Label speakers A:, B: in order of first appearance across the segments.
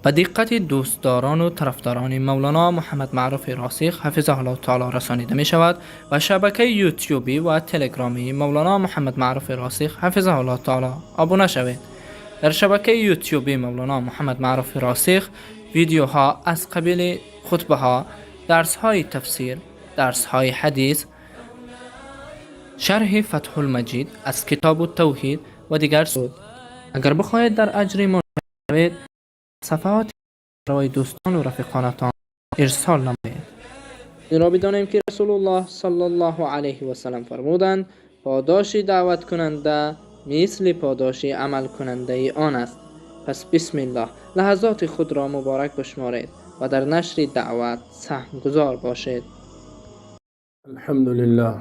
A: به دقت دوستداران و طرفداران مولانا محمد معروف راسخ حفظه الله تعالی رسانیده می شود و شبکه یوتیوبی و تلگرامی مولانا محمد معروف راسخ حفظه الله تعالی آبونه شوید. در شبکه یوتیوبی مولانا محمد معروف راسخ ویدیوها از قبیل خطبه ها، درس های تفسیر، درس های حدیث، شرح فتح المجید از کتاب التوحید و دیگر سود. اگر بخواهید در اجر ما شوید، صفحات برای دوستان و رفیقانتان ارسال نمایید. این را بدانیم که رسول الله صلی الله علیه و سلم فرمودند: پاداش دعوت کننده مثل پاداش عمل کننده آن است. پس بسم الله، لحظات خود را مبارک بشمارید و در نشر دعوت سهم گذار باشید.
B: الحمد لله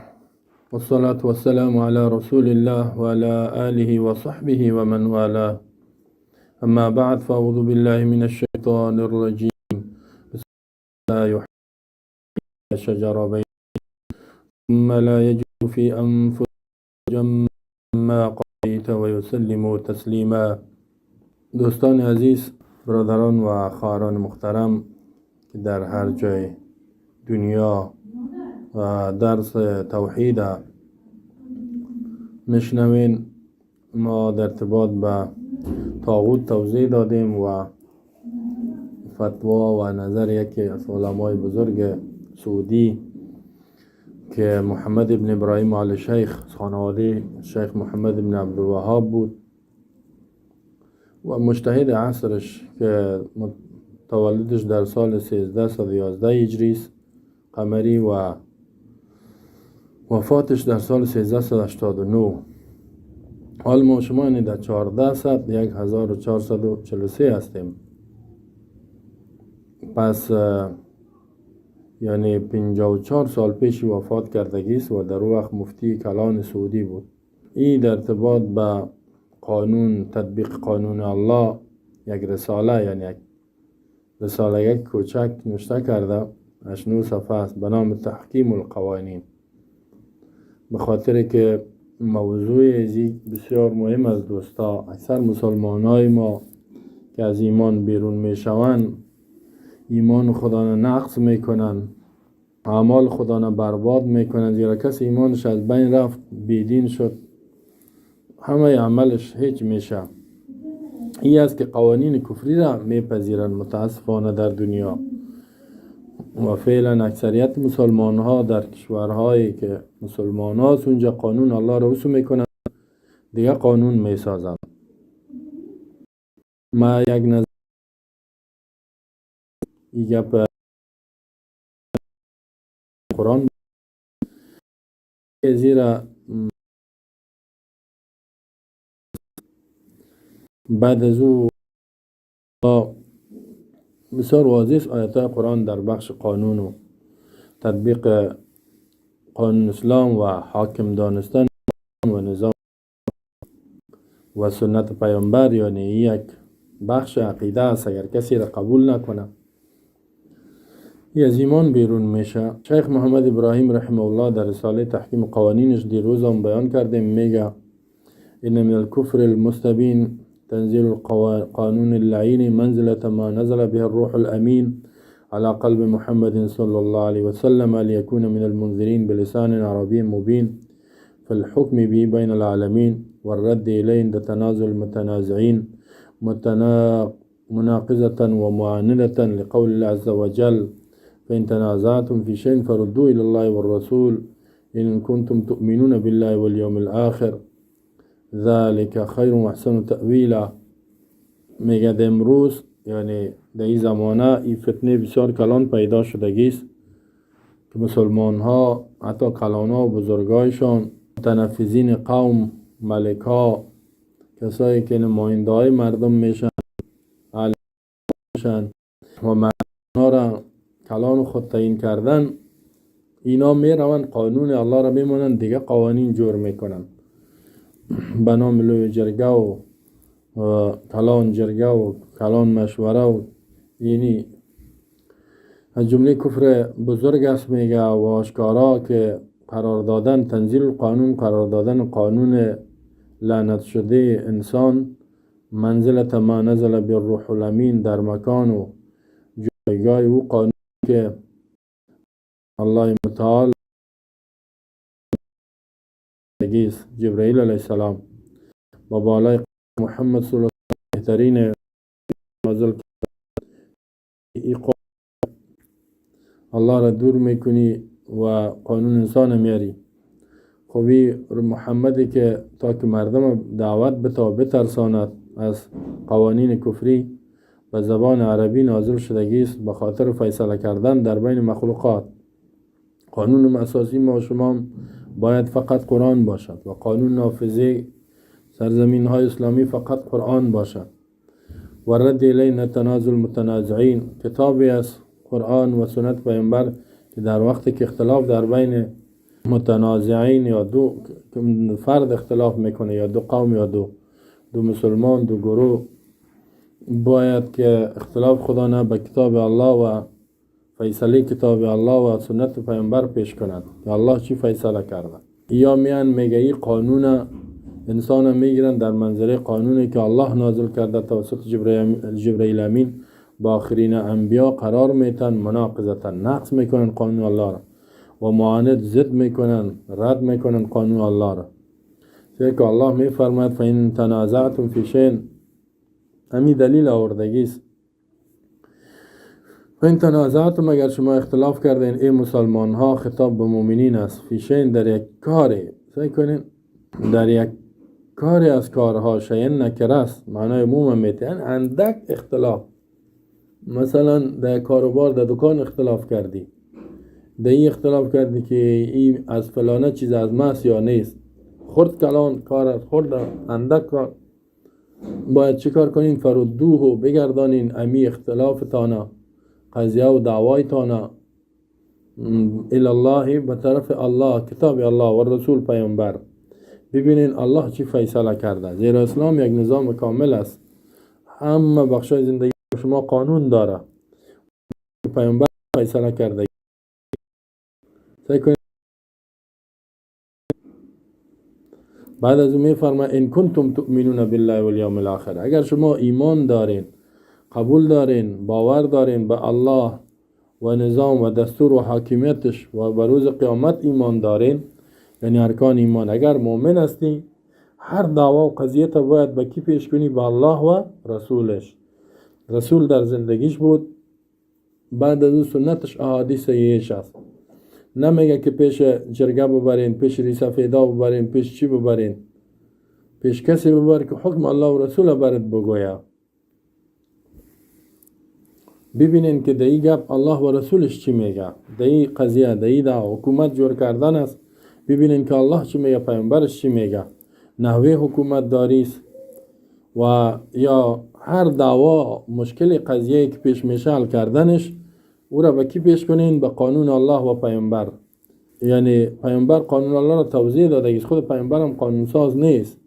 B: والصلاة والسلام على رسول الله وعلى آله وصحبه ومن والاه. أما بعد، فأعوذ بالله من الشيطان الرجيم. بسم الله يحيي شجر بين ثم لا يجد في أنفسهم ما قضيت ويسلموا تسلیما. دوستان عزیز، برادران و خواهران محترم که در هر جای دنیا و درس توحید میشنوین، ما در ارتباط به طاغوت توضیح دادیم و فتوا و نظر یکی از علمای بزرگ سعودی که محمد ابن ابراهیم آل شیخ، خانواده شیخ محمد ابن عبدالوهاب بود و مجتهد عصرش که تولدش در سال 1311 هجری قمری و وفاتش در سال 1389. حال ما شما یعنی در 1400 1443 هستیم. پس یعنی 54 سال پیش وفات کردگی است و در وقت مفتی کلان سعودی بود. این در ارتباط به قانون، تطبیق قانون الله، یک رساله، یعنی یک رساله یک کوچک نوشته کرده، 8 صفحه است به نام تحکیم القوانین. به خاطر که موضوع ازی بسیار مهم است دوستا، اکثر مسلمان های ما که از ایمان بیرون میشوند، ایمان خدا را نقض میکنن، اعمال خدا را برباد میکنن، زیرا کسی ایمانش از بین رفت، بیدین شد، همه عملش هیچ میشه. این است که قوانین کفری را میپذیرند متاسفانه در دنیا و فعلا اکثریت مسلمان ها در کشورهایی که مسلمان هاست اونجا قانون الله را وصول میکنن، دیگه قانون میسازن. ما یک نظر ای گپ قرآن زیرا بعد از او بسیار واضح است آیات قرآن در بخش قانون و تطبیق قانون اسلام و حاکم دانستن و نظام و سنت پیامبر، یعنی یک بخش عقیده است. اگر کسی را قبول نکنه، از ایمان بیرون میشه. شیخ محمد ابراهیم رحمه الله در رساله تحکیم قوانینش، دیروز هم بیان کردیم، میگه: ان من الكفر المستبین تنزيل القانون اللعين منزلة ما نزل به الروح الأمين على قلب محمد صلى الله عليه وسلم ليكون من المنذرين بلسان عربي مبين في الحكم به بين العالمين والرد إليه عند تنازل المتنازعين، مناقضة ومعاندة لقول الله عز وجل: فإن تنازعتم في شيء فردوه إلى الله والرسول إن كنتم تؤمنون بالله واليوم الآخر ذلك خیر و احسن تأویلا. میگه امروز، یعنی در این زمانه، این فتنه بسیار کلان پیدا شدگی است که مسلمان ها، حتی کلان ها و بزرگایشان، متنفذین قوم، ملک ها، کسایی که نماینده های مردم میشن میشن و مردم ها را کلان خود تعیین کردن، اینا میروند قانون الله را میمانند، دیگه قوانین جور میکنن به نام لوی جرگه و کلان جرگه و کلان مشوره و یعنی از جمله کفر بزرگ است. میگه و آشکارا که قرار دادن تنزیل قانون، قرار دادن قانون لعنت شده انسان منزلت ما نزل بالروح الامین، در مکان و جایگاه او قانون که الله متعال جبرائیل علیه السلام با بالای محمد صلی الله علیه و بهترین نازل ای الله را دور میکنی و قانون انسان میاری. خب محمدی که تا که مردم دعوت بتا بترساند از قوانین کفری به زبان عربی نازل شدگی است به خاطر فیصله کردن در بین مخلوقات. قانون اساسی ما شما باید فقط قرآن باشد و قانون نافذه سرزمین های اسلامی فقط قرآن باشد. و رد الینا تنازل متنازعین، کتابی از قرآن و سنت پیامبر که در وقتی که اختلاف در بین متنازعین یا دو فرد اختلاف میکنه یا دو قوم یا دو مسلمان دو گروه، باید که اختلاف خدا نه به کتاب الله و فیصله کتاب الله و سنت پیامبر پیش کند که الله چی فیصله کرده. یا میان میگه ای قانون انسان میگیرن در منظره قانونی که الله نازل کرده توسط جبرائیل امین با آخرین انبیا قرار میتن، مناقضتا نقض میکنن قانون الله را و معاند ضد میکنن، رد میکنن قانون الله را. که الله میفرماید فإن تنازعتم فی شیء، همی دلیل آوردگی است. فإن تنازعتم، اگر شما اختلاف کردین ای مسلمان ها، خطاب به مؤمنین است، فی شیء در یک کاری، سعی کنین در یک کاری از کارها، شیء نکره است معنای عموم میته، اندک اختلاف، مثلا در کاروبار در دکان اختلاف کردی، در این اختلاف کردی که این از فلانه چیز از ماست یا نیست، خرد کلان کار است، خرد اندک کار، باید چه کار کنین؟ فردوه، بگردانین امی اختلاف تانا، قضیه و دعوای تانا، الی الله، به طرف الله، کتاب الله و رسول پیامبر. ببینین الله چی فیصله کرده. زیرا اسلام یک نظام کامل است، همه بخشای زندگی شما قانون داره، پیامبر فیصله کرده. بعد از اون میفرماید ان کنتم تؤمنون بالله والیوم الاخر، اگر شما ایمان دارین، قبول دارین، باور دارین به الله و نظام و دستور و حاکمیتش و به روز قیامت ایمان دارین، یعنی ارکان ایمان، اگر مؤمن هستی هر دعوا و قضیه تا باید به کی پیش کنی؟ به الله و رسولش. رسول در زندگیش بود، بعد از اون سنتش احادیث صحیحش است. نمیگه که پیش جرگه ببرین، پیش ریسفیدا ببرین، پیش چی ببرین، پیش کسی ببر که حکم الله و رسول برات بگویا. ببینین که در این گپ الله و رسولش چی میگه، در این قضیه، در این حکومت جور کردن است. ببینین که الله چی میگه، پیامبرش چی میگه، نحوه حکومت داریست و یا هر دعوا مشکل قضیه که پیش میشه حل کردنش، او را به کی پیش کنین؟ به قانون الله و پیامبر. یعنی پیامبر قانون الله را توضیح داده، خود پیامبر هم قانون ساز نیست.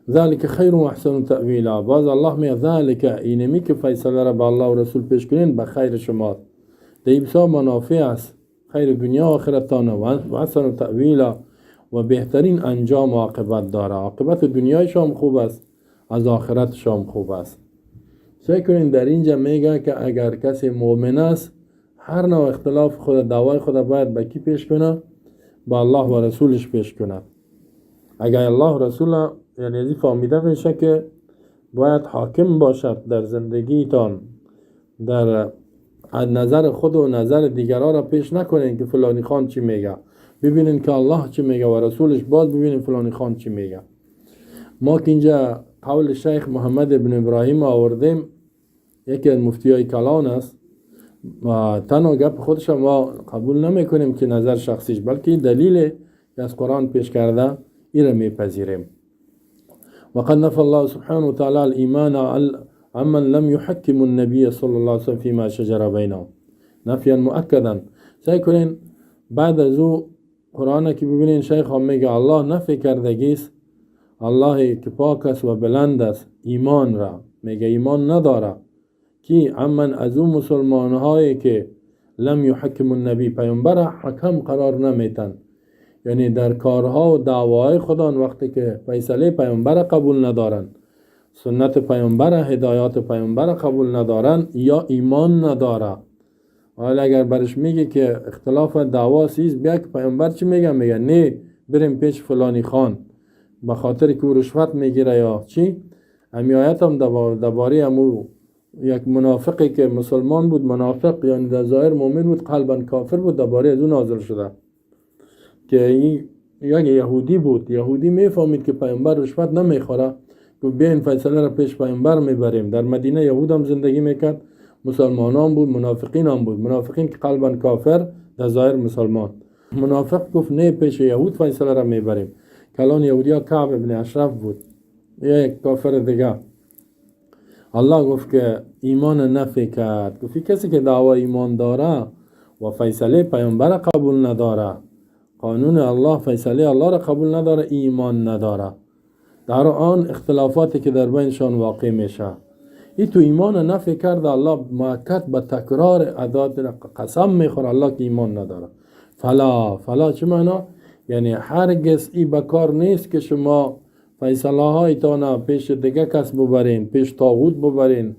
B: ذلك خیر و احسن تأویلا، باز الله می ذلك اینمی که فیصله را به الله و رسول پیش کنین به خیر شما، در بسیار منافع است، خیر دنیا و آخرتان، و احسن تأویلا و بهترین انجام و عاقبت داره. عاقبت دنیای شما خوب است، از آخرت شما خوب است. سعی کنین در اینجا میگه که اگر کسی مؤمن است هر نوع اختلاف خود، دعوای خود باید به کی پیش کنه؟ به الله و رسولش پیش کنه. اگر الله و رسول، یعنی از فهمیده میشه که باید حاکم باشد در زندگیتان، در نظر خود و نظر دیگران را پیش نکنین که فلانی خان چی میگه، ببینین که الله چی میگه و رسولش، باز ببینین فلانی خان چی میگه. ما که اینجا قول شیخ محمد ابن ابراهیم آوردیم، یکی از مفتی های کلان است، و تنها گپ خودش ما قبول نمی کنیم که نظر شخصیش، بلکه دلیل که از قرآن پیش کرده این را میپذیریم. وقد نفى الله سبحانه وتعالى الإيمان عمن لم يحكم النبي صلى الله عليه وسلم فيما شجر بينهم نفيا مؤكدا. سعی کنین بعد از او قرآن که ببینین شیخ هم میگه الله نفی کردگیست، الله که پاک است و بلند است ایمان را، میگه ایمان نداره کی؟ عمن از اون مسلمان هایی که لم یحکم النبی، پیامبر حکم قرار نمیتن، یعنی در کارها و دعواهای خودان وقتی که فیصله پیامبر قبول ندارن، سنت پیامبر، هدایات پیامبر قبول ندارن یا ایمان نداره. حالا اگر برش میگه که اختلاف دعوا سیز، بیا که پیامبر چی میگه؟ میگه نه بریم پیش فلانی خان به خاطر که رشوت میگیره یا چی. امی آیت هم درباره امو یک منافقی که مسلمان بود، منافق یعنی در ظاهر مؤمن بود، قلبا کافر بود، درباره از اون نازل شده که یک یهودی بود. یهودی میفهمید که پیامبر رشوت نمیخوره، گفت بیاین فیصله را پیش پیامبر میبریم. در مدینه یهود هم زندگی میکرد، مسلمانان بود، منافقین هم بود. منافقین که قلبا کافر، در ظاهر مسلمان. منافق گفت نه پیش یهود فیصله را میبریم. کلان یهودی ها کعب ابن اشرف بود، یک کافر دیگه. الله گفت که ایمان نفی کرد. گفت کسی که دعوا ایمان داره و فیصله پیامبر قبول نداره، قانون الله، فیصله الله را قبول نداره، ایمان نداره. در آن اختلافاتی که در بینشان واقع میشه، ای تو ایمان نفی کرد. الله مؤکد به تکرار ادات قسم میخوره الله که ایمان نداره. فلا، فلا چه معنا؟ یعنی هرگز ای بکار نیست که شما فیصله های تانه پیش دیگه کس ببرین، پیش طاغوت ببرین.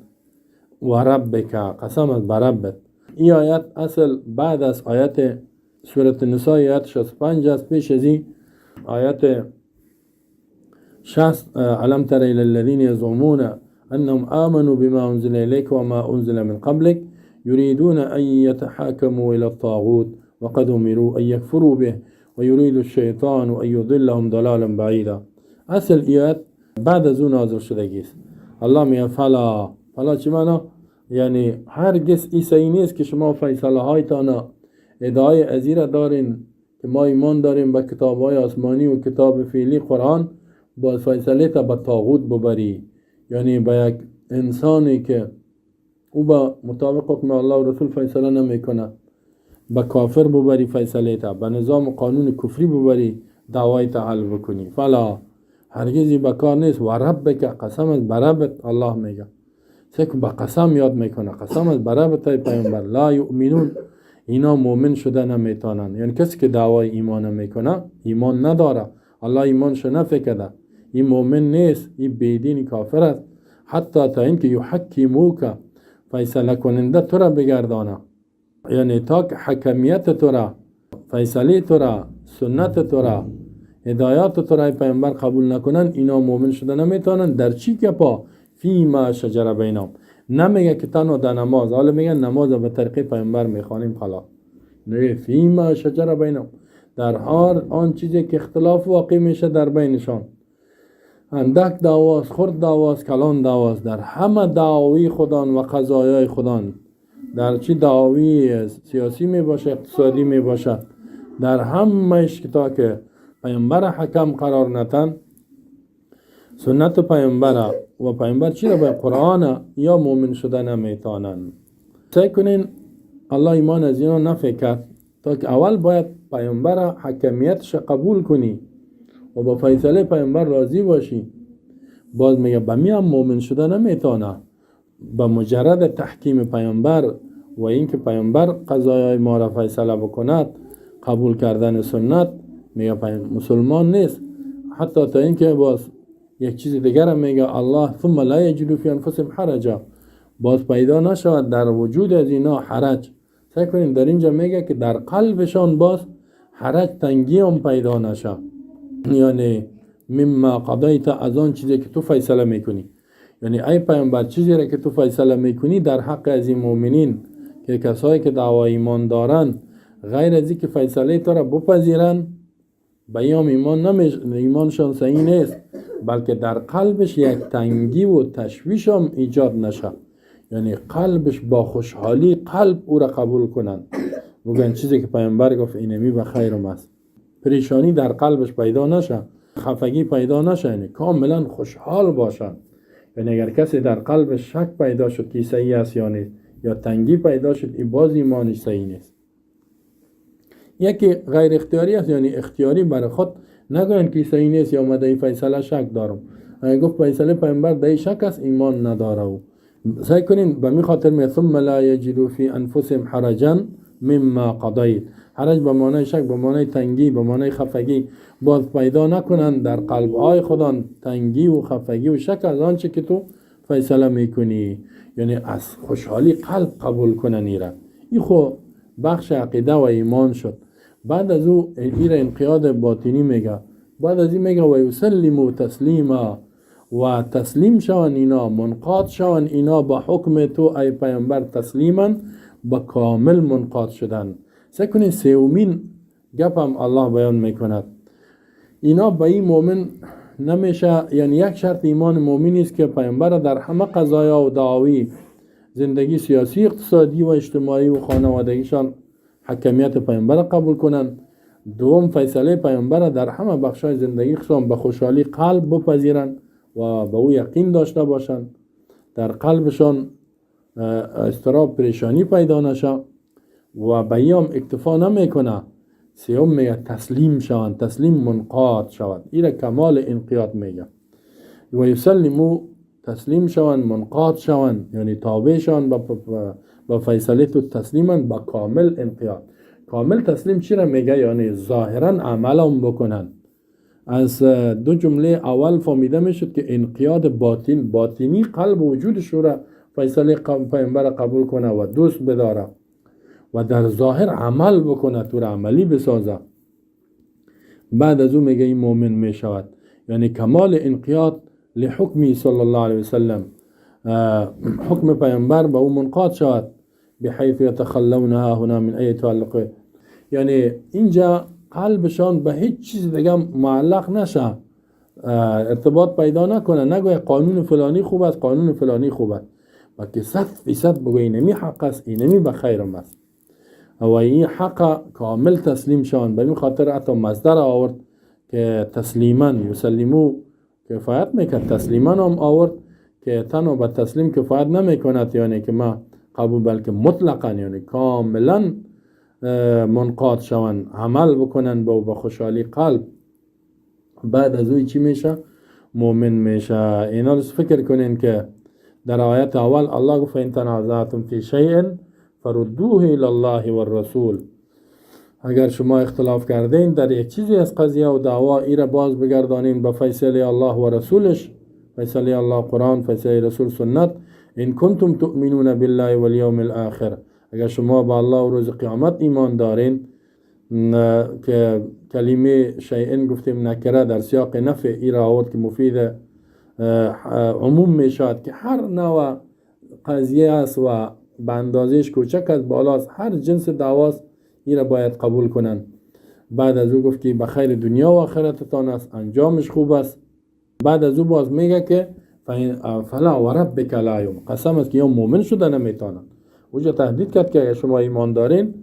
B: و ربک، قسم از بربت. این آیت اصل بعد از آیت سورة النساء آیت 65 است. پیش از این آیت 60، الم تر الى الذين يزعمون انهم آمنوا بما انزل اليك وما انزل من قبلك يريدون ان يتحاكموا الى الطاغوت وقد امروا ان يكفروا به ويريد الشيطان ان يضلهم ضلالا بعيدا. اصل آیت بعد از اون نازل شدگی است. الله میگه فلا، فلا چی معنا؟ یعنی هرگز ای صحیح نیست که شما فیصله هایتان ادعای ازی دارین که ما ایمان داریم به کتاب های آسمانی و کتاب فعلی قرآن، با فیصله تا به طاغوت ببری، یعنی به یک انسانی که او با مطابق حکم الله و رسول فیصله نمیکنه، به کافر ببری فیصله تا، به نظام و قانون کفری ببری دعوای تا حل بکنی. فلا، هرگزی به کار نیست. و ربک، قسم از بربت. الله میگه سک به قسم یاد میکنه، قسم از بربت ای پیامبر، لا یؤمنون، اینا مؤمن شده نمیتونن. یعنی کسی که دعوای ایمان میکنه ایمان نداره، الله ایمانش نفی کرده، این مؤمن نیست، این بیدین کافر است. حتی تا اینکه یحکموک، فیصله کننده تو را بگردانه، یعنی تا که حکمیت تو را، فیصله تو را، سنت تو را، هدایات تو را پیامبر قبول نکنن، اینا مؤمن شده نمیتونن. در چی گپا؟ فیما شجر بینهم. نمیگه که تنها در نماز، حالا میگن نماز به طریقه پیامبر میخوانیم خلاص. نه، فیما شجر بینهم، در هر آن چیزی که اختلاف واقع میشه در بینشان، اندک دعواست، خرد دعواست، کلان دعواست، در همه دعاوی خودان و قضایای خودان، در چی دعاوی سیاسی می باشه، اقتصادی می باشه، در همهش که تا که پیامبر حکم قرار نتن، سنت پیامبر و پیامبر چی را به قرآن، یا مؤمن شده نمیتونن. سعی کنین الله ایمان از اینا نفی کرد تا که اول باید پیامبر حکمیتش قبول کنی و با فیصله پیامبر راضی باشی. باز میگه به می هم مؤمن شده نمیتونه. به مجرد تحکیم پیامبر و اینکه پیامبر قضایای ما را فیصله بکند، قبول کردن سنت، میگه مسلمان نیست. حتی تا اینکه باز یک چیز دیگر هم میگه الله، ثم لا یجدوا فی انفسهم حرجا، باز پیدا نشود در وجود از اینا حرج. سعی کنیم در اینجا میگه که در قلبشان باز حرج، تنگی هم پیدا نشه، یعنی مما قضیت، از آن چیزی که تو فیصله میکنی. یعنی ای پیامبر چیزی را که تو فیصله میکنی در حق از این مؤمنین که کسایی که دعوای ایمان دارن، غیر از اینکه فیصله تو را بپذیرن، به ایمان ایمانشان صحیح نیست، بلکه در قلبش یک تنگی و تشویش هم ایجاد نشه، یعنی قلبش با خوشحالی قلب او را قبول کنن، بگن چیزی که پیامبر گفت اینمی به خیرم است. پریشانی در قلبش پیدا نشه، خفگی پیدا نشه، یعنی کاملا خوشحال باشن. یعنی اگر کسی در قلبش شک پیدا شد که صحیح است یا نیست، یا تنگی پیدا شد، این باز ایمانش صحیح نیست. یکی غیر اختیاری است، یعنی اختیاری برای خود نگوین که صحیح نیست یا ما در فیصله شک دارم. اگر گفت فیصله پیامبر در شک است، ایمان نداره. او سعی کنین به می خاطر می ثم لا یجدوا فی انفسهم حرجا مما قضیت. حرج به معنای شک، به معنای تنگی، به معنای خفگی باز پیدا نکنند در قلب های خودان تنگی و خفگی و شک از آنچه که تو فیصله میکنی، یعنی از خوشحالی قلب قبول کنن. ایره این خو بخش عقیده و ایمان شد. بعد از او ایره انقیاد باطنی میگه. بعد از این میگه و یسلموا تسلیما، و تسلیم شون اینا، منقاد شون اینا با حکم تو ای پیامبر، تسلیما با کامل منقاد شدن. سکنین سومین گپ هم الله بیان میکند. اینا به این مؤمن نمیشه، یعنی یک شرط ایمان مؤمن است که پیامبر در همه قضایا و دعاوی زندگی سیاسی، اقتصادی و اجتماعی و خانوادگیشان حکمیت پیامبر قبول کنند. دوم، فیصله پیامبر در همه بخش‌های زندگی خودشان به خوشحالی قلب بپذیرند و به او یقین داشته باشند، در قلبشان اضطراب پریشانی پیدا نشه و به این هم اکتفا نمیکنه. سوم میگه تسلیم شوند، تسلیم منقاد شود، ایره کمال انقیاد میگه. و یسلمو تسلیم شوند، منقاد شوند، یعنی تابع شوند با فیصله تو، تسلیما با کامل انقیاد. کامل تسلیم چی را میگه؟ یعنی ظاهرا عملم بکنن. از دو جمله اول فهمیده میشد که انقیاد باطن، باطنی قلب و وجودش را فیصله پیامبر قبول کنه و دوست بداره و در ظاهر عمل بکنه، تو را عملی بسازه. بعد از او میگه این مؤمن میشود، یعنی کمال انقیاد لحکمی صلی الله علیه وسلم، حکم پیامبر به او منقاد شود. بحیث یتخلونها هنا من ای تعلق، یعنی اینجا قلبشان به هیچ چیز دیگه معلق نشه، ارتباط پیدا نکنه، نگوی قانون فلانی خوب است، قانون فلانی خوب است، بلکه 100% بگوی اینمی حق است، اینمی به خیرم است و این حق کامل تسلیم شوند. به این خاطر حتی مصدر آورد که تسلیما یسلمو کفایت میکرد، تسلیما هم آورد که تنها به تسلیم کفایت نمیکند، یعنی که ما قبول، بلکه مطلقا یعنی کاملا منقاد شوند، عمل بکنن با خوشحالی قلب. بعد از اوی چی میشه؟ مؤمن میشه. اینا رو فکر کنین که در آیت اول الله گفت ان تنازعتم فی شیء فردوه الی الله والرسول، اگر شما اختلاف کردین در یک چیزی از قضیه و دعوا، ای را باز بگردانین به فیصله الله و رسولش، فیصله الله قرآن، فیصله رسول سنت. ان کنتم تؤمنون بالله والیوم الاخر، اگر شما به الله و روز قیامت ایمان دارین، که کلمه شیئن گفتیم نکره در سیاق نفع ای را آورد که مفید عموم میشد که هر نوع قضیه است و به اندازش کوچک است بالاست، هر جنس دعواست، ای را باید قبول کنن. بعد از او گفت که به خیر دنیا و آخرتتان است، انجامش خوب است. بعد از او باز میگه که فلا و ربک لا یؤمن، قسم است که یا مؤمن شده نمیتونن. اوجا تهدید کرد که اگر شما ایمان دارین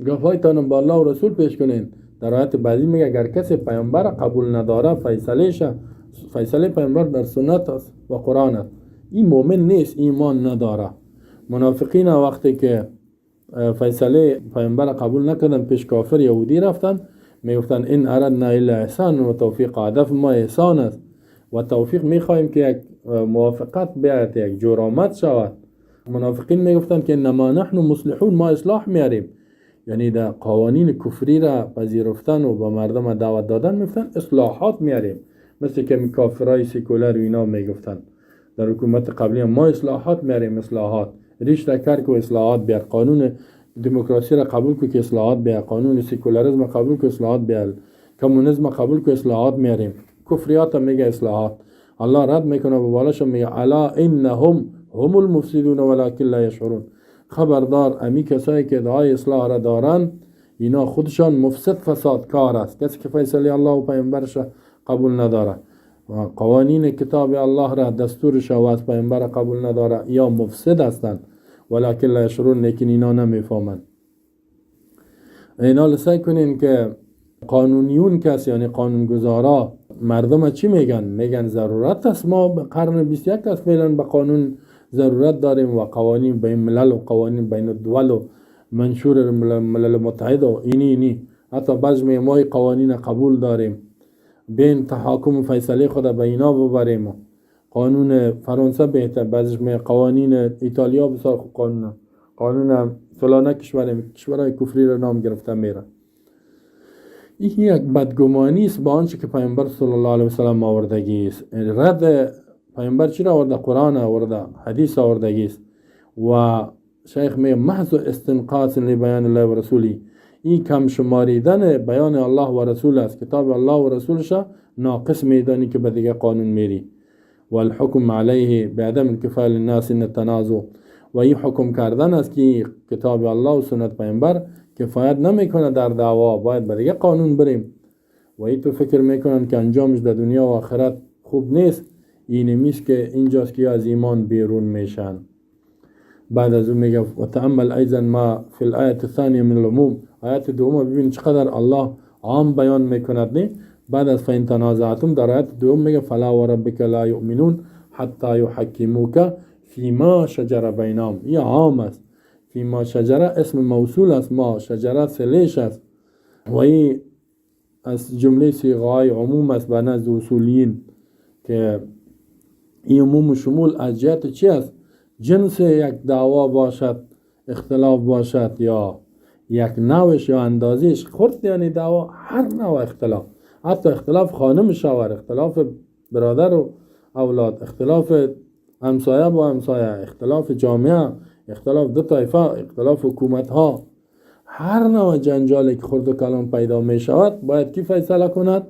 B: گفایتان با الله و رسول پیش کنین. در آیت بعدی میگه اگر کسی پیامبر قبول نداره، فیصله پیامبر در سنت است و قرآن است، این مؤمن نیست، ایمان نداره. منافقین وقتی که فیصله پیامبر قبول نکردن پیش کافر یهودی رفتن، میگفتن این اردنا الا احسان و توفیق، هدف ما احسان است و توفیق میخواهیم که یک موافقت بیاید، یک جور شود. منافقین میگفتن که انما نحن مصلحون، ما اصلاح میاریم، یعنی در قوانین کفری را پذیرفتن و به مردم دعوت دادن میگفتن اصلاحات میاریم، مثل که کافرای سیکولر و اینا میگفتن در حکومت قبلی ما اصلاحات میاریم، اصلاحات ریش را کرک و اصلاحات بیار، قانون دموکراسی را قبول کو که اصلاحات بیار، قانون سیکولاریسم قبول کو اصلاحات بیار، کمونیسم قبول کو اصلاحات میاریم. کفریات میگه اصلاحات، الله رد میکنه و بالاش میگه الا انهم هم المفسدون ولكن لا یشعرون. خبردار امی کسایی که ادعای اصلاح را دارن، اینا خودشان مفسد فسادکار است. کسی که فیصله الله و پیامبرش قبول نداره و قوانین کتاب الله را، دستورش و از پیامبر قبول نداره، یا مفسد هستند ولکن لا یشعرون، لیکن اینا نمیفهمند. اینا لسعی کنین که قانونیون کس، یعنی قانونگذارا، مردم چی میگن؟ میگن ضرورت است، ما به قرن 21 است فعلا به قانون ضرورت داریم و قوانین بین ملل و قوانین بین الدول و منشور ملل متحد و اینی حتی بعض می ما قوانین قبول داریم، بین تحاکم و فیصله خود به اینا ببریم. قانون فرانسه بهتر، بعضش می قوانین ایتالیا بسیار خوب قانون، قانون فلانه کشور، کشورهای کفری را نام گرفته میره. این یک بدگمانی است با آنچه که پیامبر صلی الله علیه و سلم آوردگی است. رد پیامبر چی را آورده؟ قرآن آورده، حدیث آوردگی است. و شیخ میگه محض استنقاص لبیان الله و رسولی، این کم شماریدن بیان الله و رسول است، کتاب الله و رسولش ناقص میدانی که به دیگه قانون میری. والحکم علیه بعدم الکفایه للناس ان التنازع، و این حکم کردن است که کتاب الله و سنت پیامبر کفایت نمیکنه در دعوا، باید به دیگه قانون بریم. و این تو فکر میکنن که انجامش در دنیا و آخرت خوب نیست، این نیست که اینجاست که از ایمان بیرون میشن. بعد از اون میگه و تأمل ایضا ما فی الآیة الثانیه من العموم، آیت دوم ببین چقدر الله عام بیان میکند. نه بعد از فإن تنازعتم در آیت دوم میگه فلا وربک لا یؤمنون حتی یحکموک فیما شجر بینهم. این عام است. فیما شجره اسم موصول است، ما شجره سلیش است و این از جمله صیغه های عموم است به نزد اصولیین، که این عموم و شمول از جهت چی است؟ جنس یک دعوا باشد، اختلاف باشد، یا یک نوش یا اندازش خرد، یعنی دعوا هر نوع اختلاف، حتی اختلاف خانم شوهر، اختلاف برادر و اولاد، اختلاف همسایه با همسایه، اختلاف جامعه، اختلاف دو طایفه، اختلاف حکومت ها، هر نوع جنجالی که خرد و کلان پیدا می شود باید کی فیصله کند؟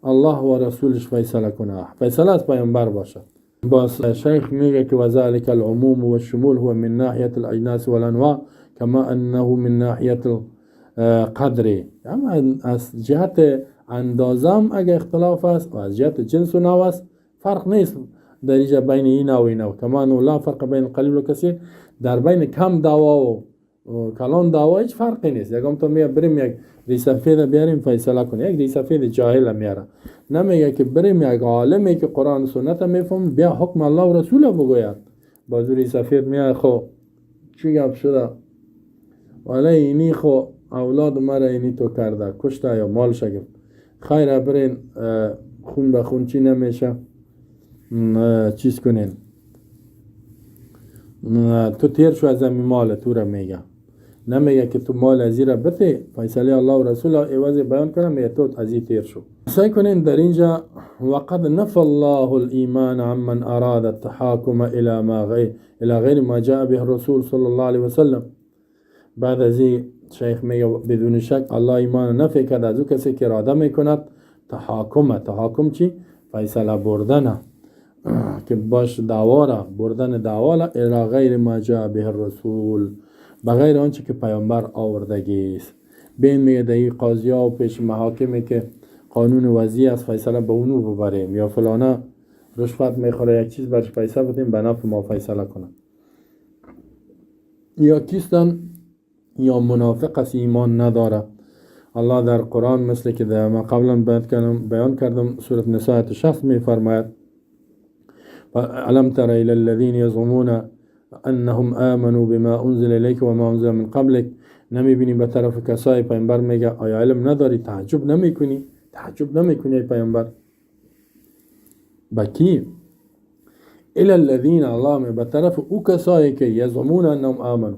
B: الله و رسولش فیصله کنه، فیصله از پیامبر باشد. باز شیخ میگه که وذلك العموم والشمول هو من ناحیه الاجناس والانواع كما انه من ناحیه القدر. اما از جهت اندازم اگه اختلاف است و از جهت جنس و نوع است فرق نیست در اینجا بین این و این، کما انه لا فرق بین القلیل و کثیر، در بین کم دعوا و کلان دعوا هیچ فرقی نیست. یکم تو میگه بریم یک ریسفید بیاریم فیصله کنیم، یک ریسفید جاهل میاره، نمیگه که بریم یک عالمی که قرآن و سنت میفهم بیا حکم الله و رسول بگوید. بازو ریسفید میاد خو چی گپ شده، ولی اینی خو اولاد مرا اینی تو کرده کشته یا مال شگفت، خیر برین خون به خون چی نمیشه چیز کنین، تو تیر شو از این مال تو را میگه، نمیگه که تو مال از را بده، فیصله الله و رسول عوض بیان کنه، میگه تو از این تیر شو. سعی کنین در اینجا وقد نفى الله الایمان عمن اراد التحاکم الى ما غیر الى غیر ما جاء به الرسول صلی الله علیه وسلم. بعد از این شیخ میگه بدون شک الله ایمان نفی کرد از او کسی که اراده میکند تحاکم. تحاکم چی؟ فیصله بردن که باش دعوا را بردن دعوا را الى غیر ما جاء به الرسول، بغیر آنچه که پیامبر آوردگی است. بین میگه در این قاضی ها و پیش محاکمی که قانون وضعی است فیصله به اونو ببریم، یا فلانه رشوت میخوره یک چیز برش فیصله بدیم به نفع ما فیصله کنه، یا کیستن یا منافق است ایمان نداره. الله در قرآن مثل که در ما قبلا بیان کردم سورة نساء 60 میفرماید الم تر الى الذين يزعمون انهم آمنوا بما انزل الیک و ما انزل من قبلک. نمیبینی به طرف کسای پیامبر میگه آیا علم نداری؟ تعجب نمیکنی؟ تعجب نمیکنی ای پیامبر؟ با کی؟ الى الذين الله به طرف او کسایی که یزعمون انهم آمنوا،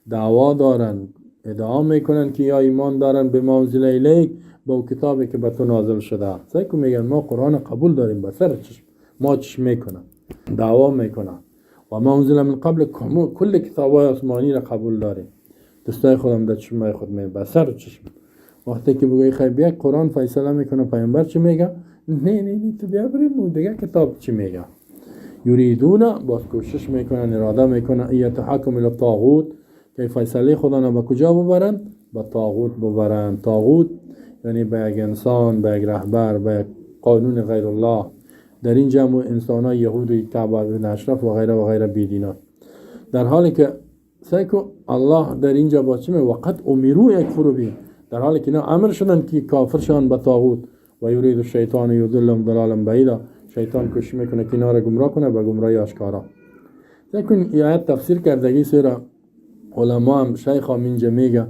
B: دعوا دارن، ادعا میکنن که یا ایمان دارن به ما انزل الیک، با او کتابی که به تو نازل شده. سعی کن میگن ما قرآن قبول داریم به سر چشم، ما چشم میکنن، دعوا میکنن. و ما انزل من قبل، کل کتابای آسمانی را قبول داریم. دستای خودم در چشمای خود می به سر چشم. وقتی که بگوی خیر بیا قرآن فیصله میکنه، پیامبر چی میگه؟ نه نه نه تو بیا بریم دیگه کتاب چی میگه. یریدون باز کوشش میکنن، اراده میکنن یتحکم الی الطاغوت، که فیصله خدا را به کجا ببرن؟ به طاغوت ببرن. طاغوت یعنی به یک انسان، به یک رهبر، به یک قانون غیر الله. در این جمع انسان های یهود، کعب بن اشرف و غیره و غیره بیدینان. در حالی که سعی کو الله در اینجا با چی میگه؟ وقد امروا یکفروا به، در حالی که اینا امر شدن که کافر شدن به طاغوت. و یرید الشیطان یضلهم ضلالا بعیدا، شیطان کوشش میکنه که اینا را گمراه کنه به گمراهی آشکارا. سعی کن این آیت تفسیر کردگی سیرا علما هم شیخ هم اینجا میگه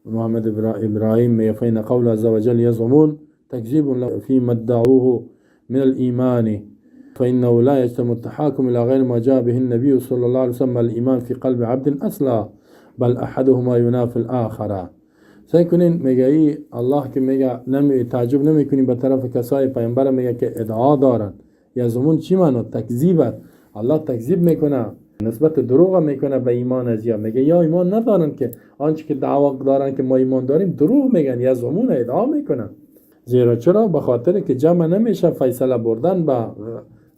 B: محمد ابراهیم میگه فإن قول عز وجل یزعمون تکذیب فيما ادعوه من الإيمان فإنه لا يجتمع التحاكم إلى غير ما جاء به النبي صلى الله عليه وسلم الإيمان في قلب عبد أصلا. بل احدهما ينافي الاخر. سعی کنین، میگه ای الله که میگه نمی تعجب نمیکنی به طرف کسای پیامبر، میگه که ادعا دارن. یزعمون چی معنا؟ تکذیب. الله تکذیب میکنه، نسبت دروغ میکنه به ایمان از یا. میگه یا ایمان ندارن که آنچه که دعوا دارن که ما ایمان داریم دروغ میگن. یزعمون ادعا میکنن. زیرا چرا؟ به خاطر که جمع نمیشه فیصله بردن به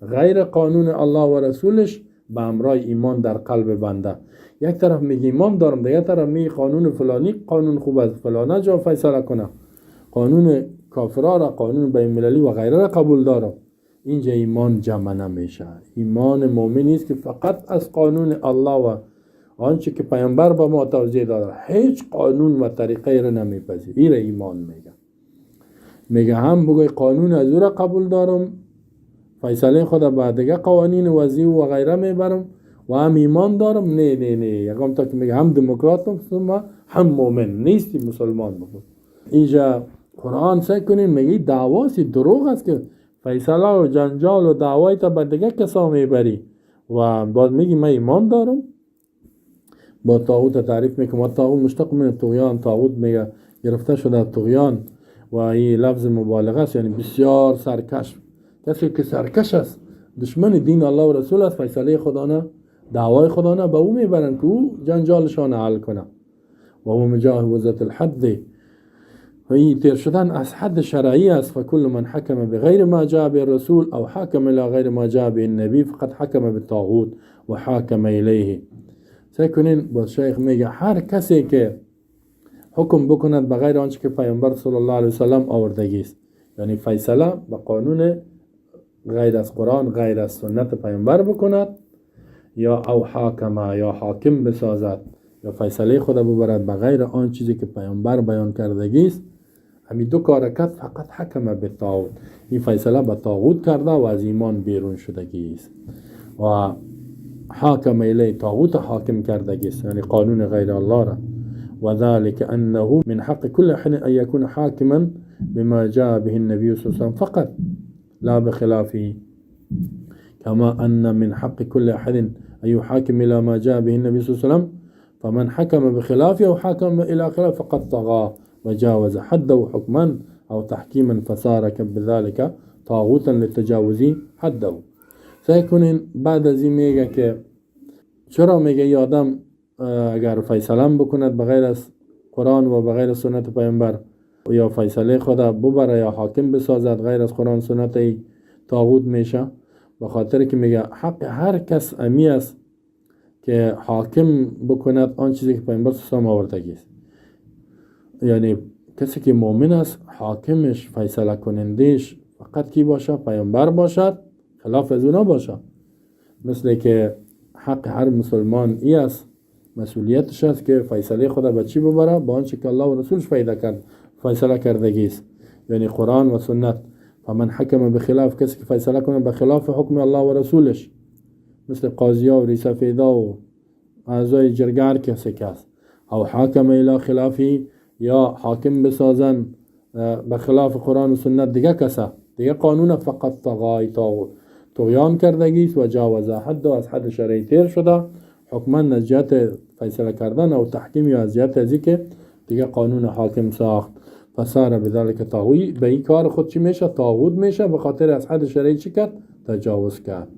B: غیر قانون الله و رسولش به همراه ایمان در قلب بنده. یک طرف میگه ایمان دارم، دیگه طرف میگه قانون فلانی قانون خوب است، فلانه جا فیصله کنه، قانون کافرا را، قانون بین المللی و غیره را قبول دارم. اینجا ایمان جمع نمیشه. ایمان مؤمن نیست که فقط از قانون الله و آنچه که پیامبر به ما توضیح داده، هیچ قانون و طریقه را نمیپذیره. این ایمان میگه. میگه هم بگوی قانون از او را قبول دارم، فیصله خود به دیگه قوانین وضعی و غیره میبرم و هم ایمان دارم. نه نه نه، یکم تا که میگه هم دموکراتم هم مؤمن نیستی، مسلمان بگو. اینجا قرآن سعی کنین میگه دعواسی دروغ است که فیصله و جنجال و دعوای تا به دیگه کسا میبری و بعد میگی من ایمان دارم. با طاغوت تعریف میکنم. طاغوت مشتق من طغیان، طاغوت میگه گرفته شده طغیان و این لفظ مبالغه است، یعنی بسیار سرکش. کسی که سرکش است، دشمن دین الله و رسول است، فیصله خدا نه، دعوای خدا نه به او میبرن که او جنجالشان حل کنه. و هو مجاوزة الحد، و این تیر شدن از حد شرعی است. فكل من حكم بغير ما جاء به الرسول او حاكم الى غير ما جاء به النبي فقد حكم بالطاغوت وحاكم الیه. سعی کنین، با شیخ میگه هر کسی که حکم بکند بغیر آنچه که پیامبر صلی الله علیه وسلم آوردگی است، یعنی فیصله به قانون غیر از قرآن، غیر از سنت پیامبر بکند، یا او حاکم یا حاکم بسازد یا فیصله خود ببرد بغیر آن چیزی که پیامبر بیان کردگی است، همین دو کار کرد، فقد حكم بالطاغوت، این فیصله به طاغوت کرده و از ایمان بیرون شدگی است. و حاكم الیه، طاغوت حاکم کردگی است، یعنی قانون غیر الله را. وذلك أنه من حق كل أحد أن يكون حاكما بما جاء به النبي صلى الله عليه وسلم فقط لا بخلافه، كما أن من حق كل أحد أن يحاكم إلى ما جاء به النبي صلى الله عليه وسلم، فمن حكم بخلافه أو حاكم إلى خلافه فقد طغى وجاوز حده حكما أو تحكيما فصار بذلك طاغوتا لتجاوز حده. سعی کنین بعد از این میگه که چرا میگه یه آدم اگر فیصله بکند بغیر از قرآن و بغیر سنت پیامبر یا فیصله خود ببره یا حاکم بسازد غیر از قرآن سنت، ای طاغوت میشه؟ به خاطر که میگه حق هر کس امی است که حاکم بکند آن چیزی که پیامبر صلی الله آوردگی است، یعنی کسی که مؤمن است حاکمش، فیصله کنندش فقط کی باشه؟ پیامبر باشد، خلاف از اونا باشه. مثل که حق هر مسلمان ای است، مسئولیتش است که فیصله خود به چی ببره؟ با آنچه که الله و رسولش پیدا کرد فیصله کردگی است، یعنی قرآن و سنت. فمن حكم بخلاف، کسی که فیصله کنه به خلاف حکم الله و رسولش، مثل قاضی و ریسفیدا و اعضای جرگه، هر کسی که است، او حاكم الى خلافه، یا حاکم بسازن به خلاف قرآن و سنت دیگه کسا دیگه قانون، فقد طغى، طغیان کردگی است، و جاوز حد، از حد شرعی تیر شده، حكما از جهت فیصله کردن، او تحکیم، یا از جهت ازی که دیگه قانون حاکم ساخت. فصار بذلك طاغوت، به این کار خود چی میشه؟ طاغوت میشه، به خاطر از حد شرعی چی کرد؟ تجاوز کرد.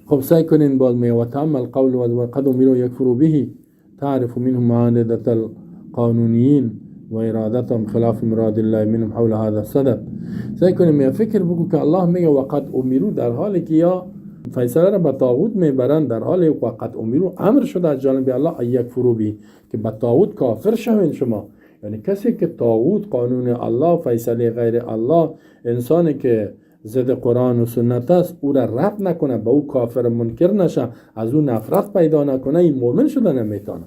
B: خب سعی کنین، باز میگه وتأمل قوله وقد أمروا أن يكفروا به تعرف منهم معاندة القانونيين وإرادتهم خلاف مراد الله منهم حول هذا الصدد. سعی کنیم، میگه فکر بگو که الله میگه وقد أمروا، در حالی که یا فیصله را به طاغوت میبرند، در حال وقد أمروا، امر شده از جانب الله، أن يكفروا به، که به طاغوت کافر شوین شما. یعنی کسی که طاغوت، قانون الله، فیصله غیر الله، انسانی که ضد قرآن و سنت است، او را رد نکنه، به او کافر منکر نشه، از او نفرت پیدا نکنه، این مؤمن شده نمیتونه.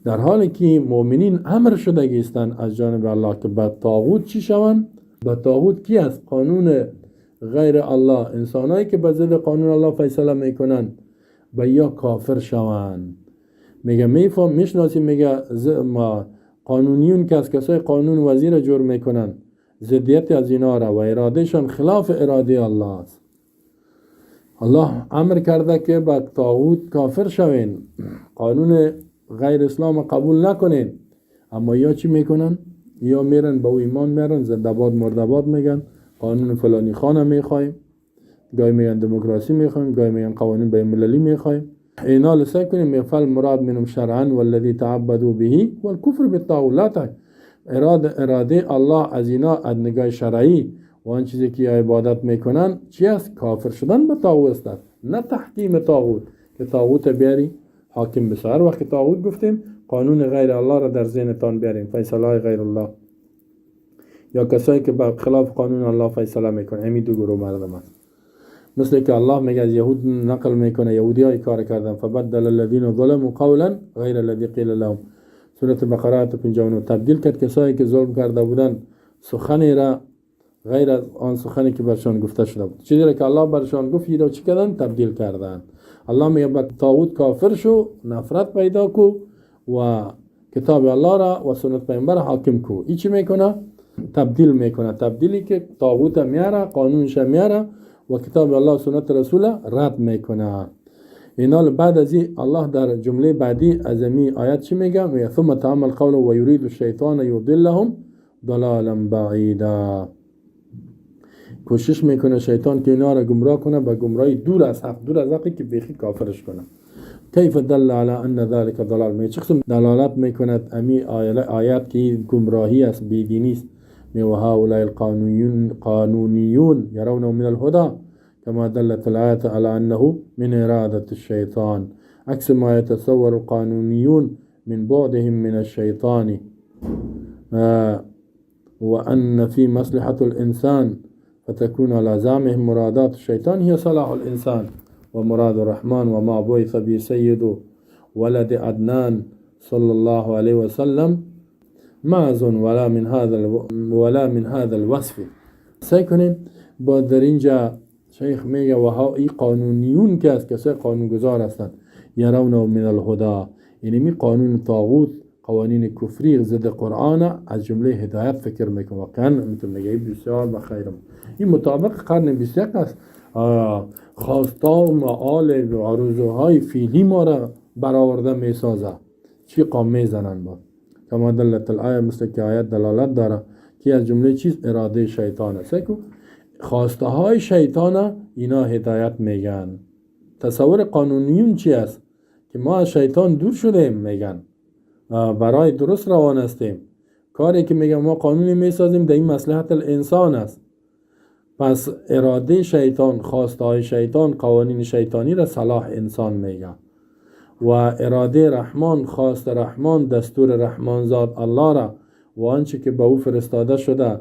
B: در حالی که مؤمنین امر شده هستند از جانب الله که به طاغوت چی شوند؟ به طاغوت کی است؟ قانون غیر الله، انسانایی که به ضد قانون الله فیصله میکنن و یا کافر شوند. میگه میفهم میشناسیم، میگه ما قانونیون که از کسای قانون وضعی جور میکنن، ضدیت از اینا را و ارادهشان خلاف اراده الله است. الله امر کرده که به طاغوت کافر شوین، قانون غیر اسلام قبول نکنین. اما یا چی میکنن؟ یا میرن به او ایمان میرن، زنده باد مرده باد میگن، قانون فلانی خانه میخوایم، گاهی میگن دموکراسی میخوایم، گاهی میگن قوانین بین المللی میخوایم. اینا لسه کنیم فالمراد منهم شرعا والذی تعبدوا به والکفر بالطاغوت. اراده الله از اینا از نگاه شرعی و آن چیزی که عبادت میکنن چی است؟ کافر شدن به طاغوت است، نه تحکیم طاغوت که طاغوت بیاری حاکم بشه. هر وقت طاغوت گفتیم قانون غیر الله را در ذهنتان بیاریم، فیصله های غیر الله یا کسایی که به خلاف قانون الله فیصله میکنن. همین دو گروه مردم است. مثل که الله میگه از یهود نقل میکنه، یهودی های کار کردن، فبدل الذین ظلموا قولا غیر الذی قیل لهم، سورة بقره آیت 59. تبدیل کرد کسایی که ظلم کرده بودن سخنی را غیر از آن سخنی که برشان گفته شده بود. چیزی را که الله برشان گفت را چی کردن؟ تبدیل کردن. الله میگه به طاغوت کافر شو، نفرت پیدا کو و کتاب الله را و سنت پیامبر حاکم کو. این چی میکنه؟ تبدیل میکنه. تبدیلی که طاغوت میاره، قانونش میاره و کتاب الله و سنت رسول رد میکنه. اینا بعد از این الله در جمله بعدی از امی آیت چی میگه؟ میگه ثم تأمل قوله و یرید الشیطان یضلهم ضلالا بعیدا. کوشش میکنه شیطان که اینا را گمراه کنه به گمراهی دور از حق، دور از حقی که بیخی کافرش کنه. کیف دل علی ان ذلك ضلال، می چه قسم دلالت میکند امی آیات که گمراهی است، بیدینی است. می و هؤلاء القانونیون يرونه من الهدى كما دلت الآية على أنه من إرادة الشيطان، عكس ما يتصور القانونيون من بعدهم من الشيطان، وأن في مصلحة الإنسان فتكون على زعمهم مرادات الشيطان هي صلاح الإنسان ومراد الرحمن وما بعث به سيد ولد عدنان صلى الله عليه وسلم معز ولا من هذا الوصف. سعی کنیم با در اینجا شیخ میگه و ها ای قانونیون که از کسای قانونگذار هستند، یرون من الهدی، یعنی می قانون طاغوت، قوانین کفری ضد قرآن از جمله هدایت فکر میکنه. واقعا میتونه میگه بسیار بخیرم، این مطابق قرن 21 است. خواستا و معال و آرزوهای فیلی ما را برآورده میسازه. چی قام میزنن با کما دلت الآیه، مثل که آیت دلالت داره که از جمله چیز اراده شیطان است. خواسته های شیطان اینا هدایت میگن. تصور قانونیون چی است؟ که ما از شیطان دور شدیم میگن، برای درست روان هستیم. کاری که میگن ما قانونی میسازیم در این مصلحت الانسان است. پس اراده شیطان، خواسته های شیطان، قوانین شیطانی را صلاح انسان میگه و اراده رحمان، خواست رحمان، دستور رحمان ذات الله را و آنچه که به او فرستاده شده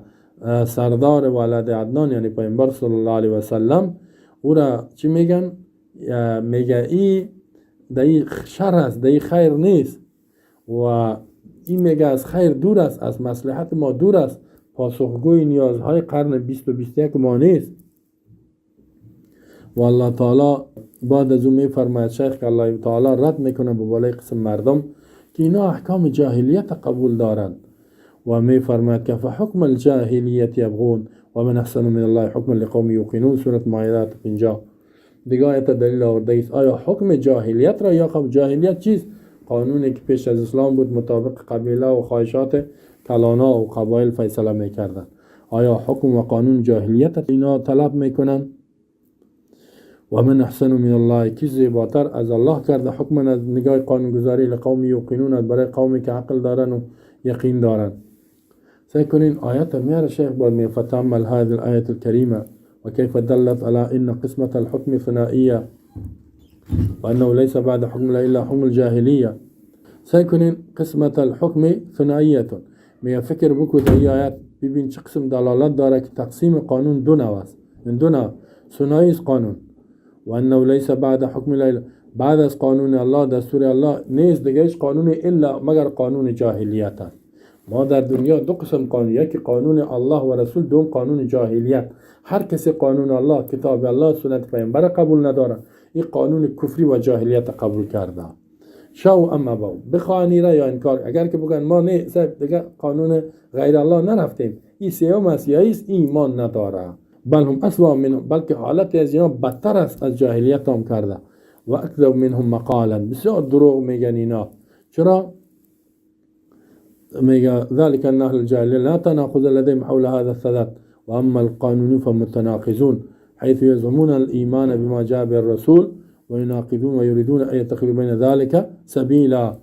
B: سردار ولد عدنان یعنی پیامبر صلی الله علیه و سلم، او را چی میگن؟ میگه ای در شر است، در خیر نیست و این میگه از خیر دور است، از مصلحت ما دور است، پاسخگوی نیازهای قرن 20 و 21 ما نیست. و الله تعالی بعد از او میفرماید شیخ که الله تعالی رد میکنه به بالای قسم مردم که اینا احکام جاهلیت قبول دارند و میفرماید که فحکم الجاهلیت یبغون و من احسن من الله حکم لقوم یوقنون، سورة مائده 50. دیگه آیت دلیل آورده است. آیا حکم جاهلیت را یا خب جاهلیت چیست؟ قانونی که پیش از اسلام بود مطابق قبیله و خواهشات کلانا و قبایل فیصله میکردن. آیا حکم و قانون جاهلیت اینا طلب میکنن؟ و من احسن من الله، کی زیباتر از الله کرده حکم از نگاه قانونگذاری لقوم یوقنون، برای قومی که عقل دارن و یقین دارن. سعی کنین آیات میاره شیخ بعد می فتامل هذه الآية الكريمة وكيف دلت على أن قسمة الحكم ثنائية وأنه ليس بعد حكم إلا حكم الجاهلية. سعی کنین قسمة الحكم ثنائية، می فکر بکو در این آیات ببین چه قسم دلالت داره که تقسیم قانون دو نوع است، این دو نوع ثنایی است قانون. و انه لیس بعد حکم الله، بعد از قانون الله دستور الله نیست دیگه هیچ قانون الا مگر قانون جاهلیت است. ما در دنیا دو قسم قانون، یکی قانون الله و رسول، دوم قانون جاهلیت. هر کسی قانون الله، کتاب الله، سنت پیامبر قبول نداره، این قانون کفری و جاهلیت قبول کرده. شاو اما باو بخوانی را یا انکار، اگر که بگن ما نه دیگه قانون غیر الله نرفتیم، این سیوم است یا ایست، ایمان نداره. بل هم اسوأ منهم، بلکه حالت از اینا بدتر است از جاهلیت هم کرده. و اکذب منهم مقالا، بسیار دروغ میگن اینا. چرا؟ میگه ذلك ان اهل الجاهلیه لا تناقض لديهم حول هذا الصدد، و اما القانونيون فمتناقضون حيث يزعمون الايمان بما جاء به الرسول ويناقضون ويريدون ان يتخذوا بين ذلك سبيلا،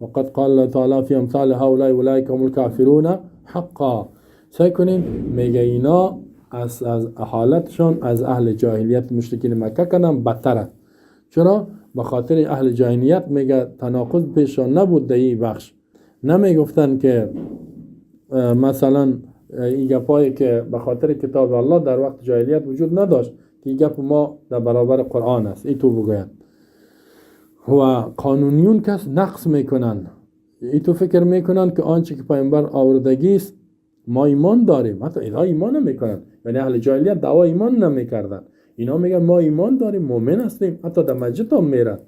B: وقد قال الله تعالى في امثال هؤلاء اولئك هم الكافرون حقا. سعی کنین، میگه اینا از حالتشان از اهل جاهلیت مشرکین مکه کنن بدتر است. چرا؟ به خاطر اهل جاهلیت میگه تناقض پیشان نبود در این بخش، نمیگفتن که مثلا این گپایی که به خاطر کتاب الله در وقت جاهلیت وجود نداشت که این گپ ما در برابر قرآن است، ای تو بگوید. و قانونیون کس نقص میکنن، ای تو فکر میکنن که آنچه که پیامبر آوردگی است ما ایمان داریم، حتی اینا ایمان نمیکنن. یعنی اهل جاهلیت دعوا ایمان نمیکردن، اینا میگن ما ایمان داریم، مؤمن هستیم، حتی در مسجد هم میرن،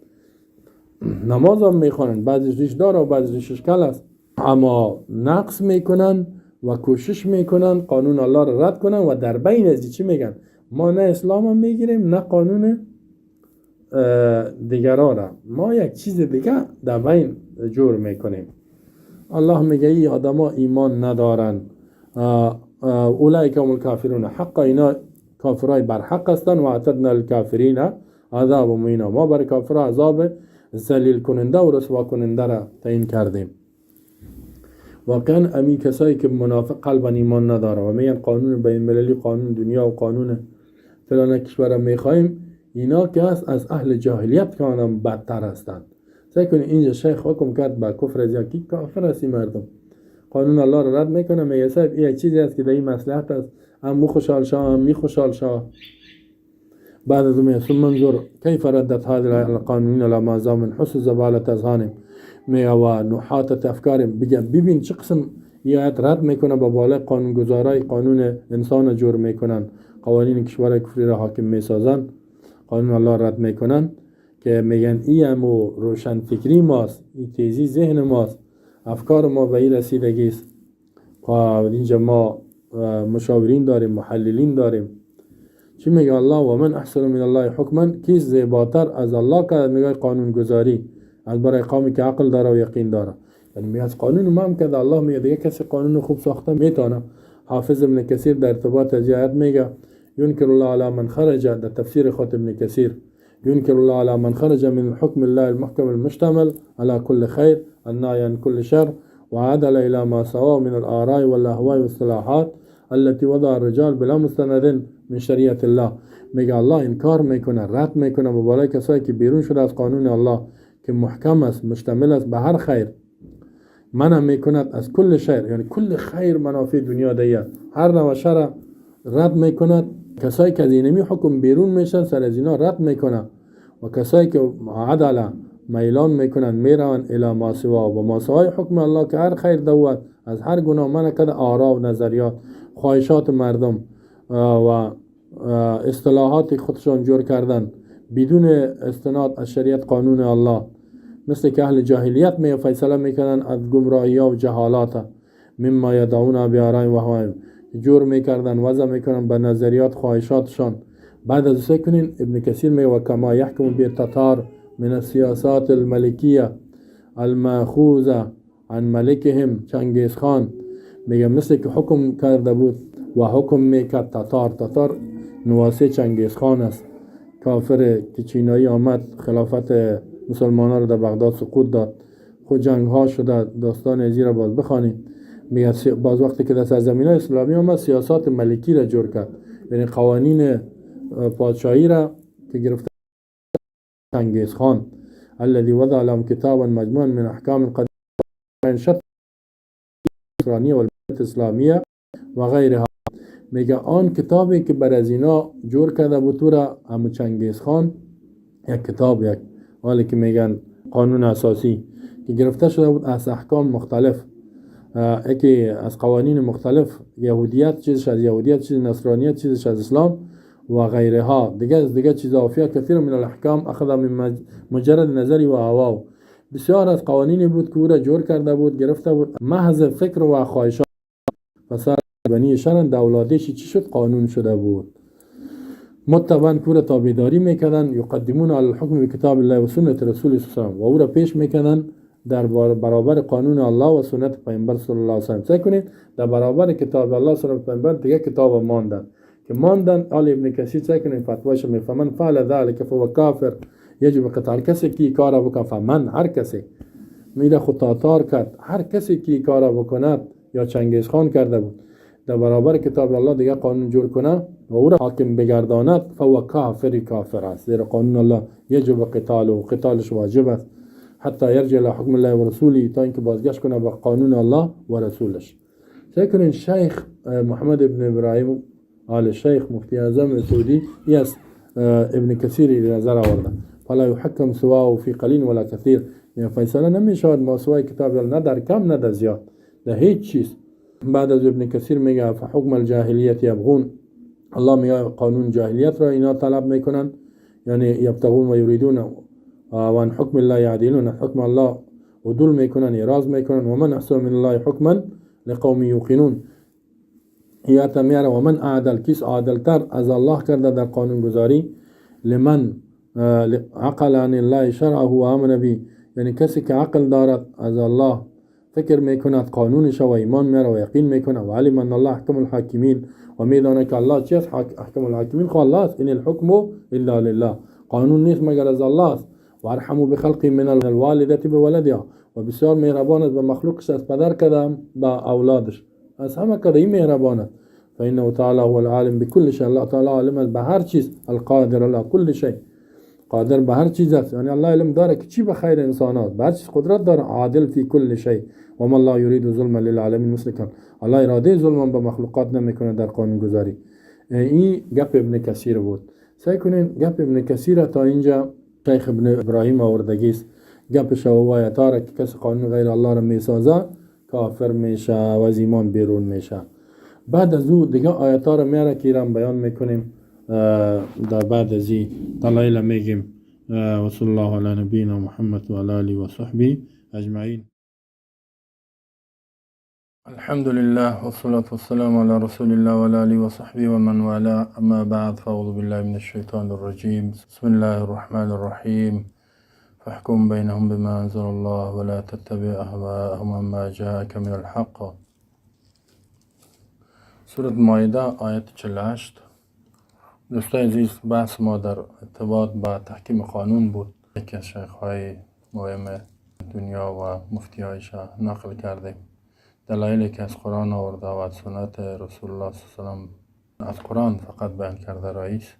B: نماز هم میخوانن، بعضی ریش داره و بعضی ریشش کل است، اما نقص میکنن و کوشش میکنن قانون الله را رد کنن. و در بین از چی میگن؟ ما نه اسلام هم میگیریم نه قانون دیگران را، ما یک چیز دیگه در بین جور میکنیم. الله میگه ای آدما ایمان ندارن، اولئک هم الکافرون حقا، اینا کافرای برحق هستن. و اعتدنا للکافرین عذاب مهینا، ما برای کافرها عذاب ذلیل کننده و رسوا کننده را تعیین کردیم. واقعا امی کسایی که منافق قلبا ایمان نداره و میگن قانون بین المللی، قانون دنیا و قانون فلان کشور میخوایم، اینا که هست از اهل جاهلیت که آنم بدتر هستند. سعی کنید اینجا شیخ حکم کرد با کفر از یکی کافر هستی، مردم قانون الله رو رد میکنه، میگه صاحب این یک چیزی است که در این مصلحت است، هم خوشحال شا هم می خوشحال شا. بعد از اون ثم انظر كيف ردت هذه القانونين على ما من حسن زبالة اذهانهم میگه و نحاتة افکارهم. ببین چه قسم یه آیت رد میکنه با بالای قانونگذارای قانون انسان جور میکنن، قوانین کشور کفری را حاکم میسازن، قانون الله رد میکنن که میگن ای همو روشن فکری ماست، این تیزی ذهن ماست، افکار ما به این رسیدگی است. و اینجا ما مشاورین داریم، محللین داریم. چی میگه الله؟ و من احسن من الله حکما، کی زیباتر از الله که نگاه قانون گذاری از برای قومی که عقل داره و یقین داره. یعنی میگه از قانون ما هم که الله میگه دیگه کسی قانون خوب ساخته میتونه. حافظ ابن کثیر در ارتباط از آیت میگه ينكر الله على من خرج، در تفسیر خود ابن کثیر، ينكر الله على من خرج من حكم الله المحكم المشتمل على كل خير الناهي عن كل شر وعدل إلى ما سواه من الآراء والأهواء والاصطلاحات التي وضع الرجال بلا مستند من شریعت الله. میگه الله انکار میکنه، رد میکنه به بالای کسایی که بیرون شده از قانون الله که محکم است، مشتمل است به هر خیر، منع میکند از کل شر، یعنی کل خیر منافع دنیا دیگه هر نوع شر رد میکند. کسایی که از اینمی حکم بیرون میشن سر از اینا رد میکنه و کسایی که عدل میلان میکنن میروند الی ما سوا و ما سوای حکم الله که هر خیر دوت از هر گناه منع کرده، آرا و نظریات خواهشات مردم و اصطلاحات خودشان جور کردن بدون استناد از شریعت قانون الله، مثل که اهل جاهلیت می فیصله میکنن از گمراهی ها و جهالات مما یدعون بآرائهم و اهوائهم، جور میکردن وضع میکنن به نظریات خواهشاتشان. بعد از سعی کنین ابن کثیر میگه و کما یحکم به التتار من السیاسات الملکیه الماخوذه عن ملکهم چنگیز خان. میگه مثل که حکم کرده بود و حکم میکرد تتار، تتار نواسه چنگیز خان است، کافر که چینایی آمد خلافت مسلمان ها رو در بغداد سقوط داد. خود جنگ ها شده، داستان ازی را باز بخوانیم. میگه باز وقتی که در سرزمین های اسلامی آمد سیاست ملکی را جور کرد، یعنی قوانین پادشاهی را که گرفته چنگیز خان الذي وضع لهم كتابا مجموعا من احکام القدیم شتى والاسلامیه و غیرها. میگه آن کتابی که بر از اینا جور کرده بود تو را همو چنگیز خان، یک کتاب، یک حالی که میگن قانون اساسی که گرفته شده بود از احکام مختلف، یکی از قوانین مختلف، یهودیت چیزش از یهودیت، چیز نصرانیت چیزش از اسلام و غیرها، دیگه از دیگه چیز وفيها كثير من الاحکام اخذ من مجرد نظری و هوا. بسیار از قوانینی بود که او را جور کرده بود، گرفته بود محض فکر و خواهشات. فصار بنیه شرعا، اولادش چی شد؟ قانون شده بود. متبعا که او را تابعداری میکردن، یقدمون علی الحکم بکتاب الله و سنت رسول صلی الله علیه و او را پیش میکردن در برابر قانون الله و سنت پیامبر صلی الله علیه و سلم. سعی کنید در برابر کتاب الله سنت پیامبر دیگه کتاب ماندن که ماندن. آل ابن کثیر سعی کنید فتوایش میفهمن، فعل ذلك فهو کافر یجب قتال، کسی که کارا بکنه، فمن هر کسی میره خود تاتار کرد، هر کسی که کارا بکند یا چنگیز خان کرده بود در برابر کتاب الله دیگه قانون جور کنه و او را حاکم بگرداند، فهو کافر، کافر است، زیرا قانون الله یجب قتال و قتالش واجب است، حتی یرجع الی حکم الله و رسوله، تا اینکه بازگشت کنه به قانون الله و رسولش. سعی کنین شیخ محمد ابن ابراهیم آل شیخ مفتی اعظم سعودی از ابن کثیر نظر آورده، فلا یحکم سواه فی قلیل ولا کثیر، یعنی فیصله نمی شود ما سوای کتاب نه در کم نه در زیاد، در هیچ چیز. بعد از ابن کثیر میگه فحکم الجاهلیت یبغون، الله میگه قانون جاهلیت را اینا طلب میکنن، یعنی یبتغون و یریدون و عن حکم الله یعدلون، حکم الله عدول میکنن، اعراض میکنن. و من احسن من الله حکما لقوم یوقنون، یا تمیاره و من اعدل، کیس عادلتر از الله کرده در قانون گذاری، لمن عقل عن الله شرعه و آمن به، یعنی کسی که عقل دارد از الله فکر میکند قانونش و ایمان میاره و یقین میکنه، و علم ان الله احکم الحاکمین، و میدانه که الله چیست، احکم الحاکمین خو الله است، ان الحکم الا لله، قانون نیست مگر از الله است. و ارحم بخلقی من الوالده بولدها، و بسیار مهربان است به مخلوقش از پدر کدام به اولادش، از همه کده این مهربان است. فانه تعالی هو العالم بكل شيء، الله تعالی عالم است به هر چیز، القادر على كل شيء، قادر به هر چیز است، یعنی الله علم داره که چی به خیر انسانات، به هر چیز قدرت داره، عادل فی کل شیء، و ما الله یرید ظلما للعالمین مثل کن، الله اراده ظلم به مخلوقات نمیکنه در قانون گذاری. این گپ ابن کثیر بود. سعی کنین گپ ابن کثیر تا اینجا شیخ ابن ابراهیم آوردگی است، گپش و آیات که کسی قانون غیر الله را میسازه کافر میشه و از ایمان بیرون میشه. بعد از او دیگه آیات را میاره که ایران بیان میکنیم در بعد از این دلایل میگیم. و صلی الله علی نبینا محمد و علی آله و صحبه اجمعین. الحمد لله والصلاة والسلام على رسول الله وعلى آله وصحبه ومن والاه، اما بعد، فاعوذ بالله من الشیطان الرجیم. بسم الله الرحمن الرحیم. فاحكم بینهم بما انزل الله ولا تتبع اهواءهم عما جاءك من الحق. سورة مائده آیت 48. دوستان عزیز، بحث ما در ارتباط با تحکیم قانون بود. یکی از شیخ‌های مهم دنیا و مفتی‌هایش نقل کردیم، دلایلی که از قرآن آورده و از سنت رسول الله صلی الله علیه و سلم، از قرآن فقط بیان کرده رئیس،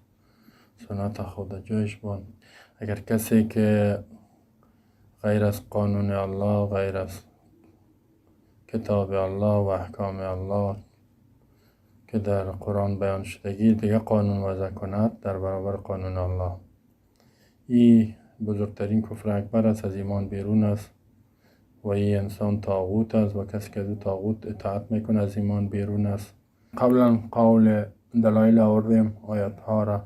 B: سنت خود جایش بود. اگر کسی که غیر از قانون الله، غیر از کتاب الله و احکام الله که در قرآن بیان شدگی دیگه قانون وضع کند در برابر قانون الله، این بزرگترین کفر اکبر است، از ایمان بیرون است و این انسان طاغوت است و کسی که از او طاغوت اطاعت میکنه از ایمان بیرون است. قبلا قول دلایل آوردیم، آیت ها را،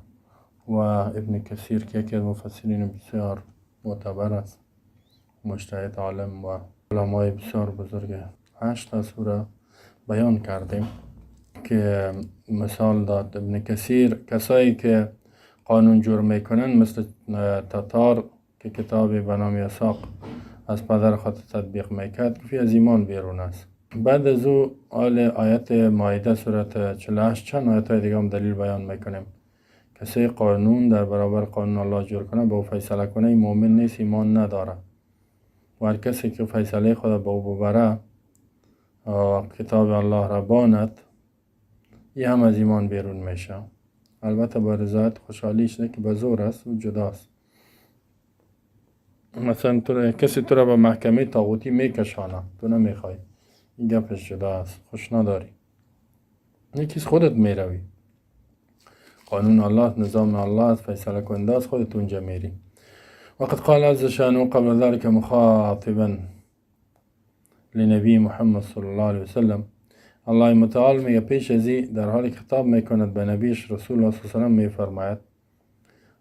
B: و ابن کثیر که یکی از مفسرین بسیار معتبر است، مجتهد عالم و علمای بسیار بزرگ 8 سوره بیان کردیم که مثال داد ابن کثیر کسایی که قانون جور میکنن مثل تاتار که کتابی به نام یساق از پدر خود تطبیق میکرد، که از ایمان بیرون است. بعد از او آل آیت مائده سورت 48 چند آیت های دیگه هم دلیل بیان میکنیم. کسی قانون در برابر قانون الله جور کنه، به او فیصله کنه، این مؤمن نیست، ایمان نداره. و هر کسی که فیصله خود به او ببره کتاب الله را باند، این هم از ایمان بیرون میشه. البته با رضایت خوشحالیش نه که به زور است و جداست. مثلا تو کسی تو را به محکمه طاغوتی میکشانه، تو نمیخوای، این گپش جدا است، خوش نداری، یکیز خودت میروی. قانون الله، نظام الله است، فیصله کننده است، خودت اونجا میری. وقد قال عز شانه قبل ذلك مخاطبا لنبی محمد صلی الله علیه وسلم، الله متعال میگه پیش از این در حالی خطاب میکند به نبیش رسول الله صلی الله علیه وسلم میفرماید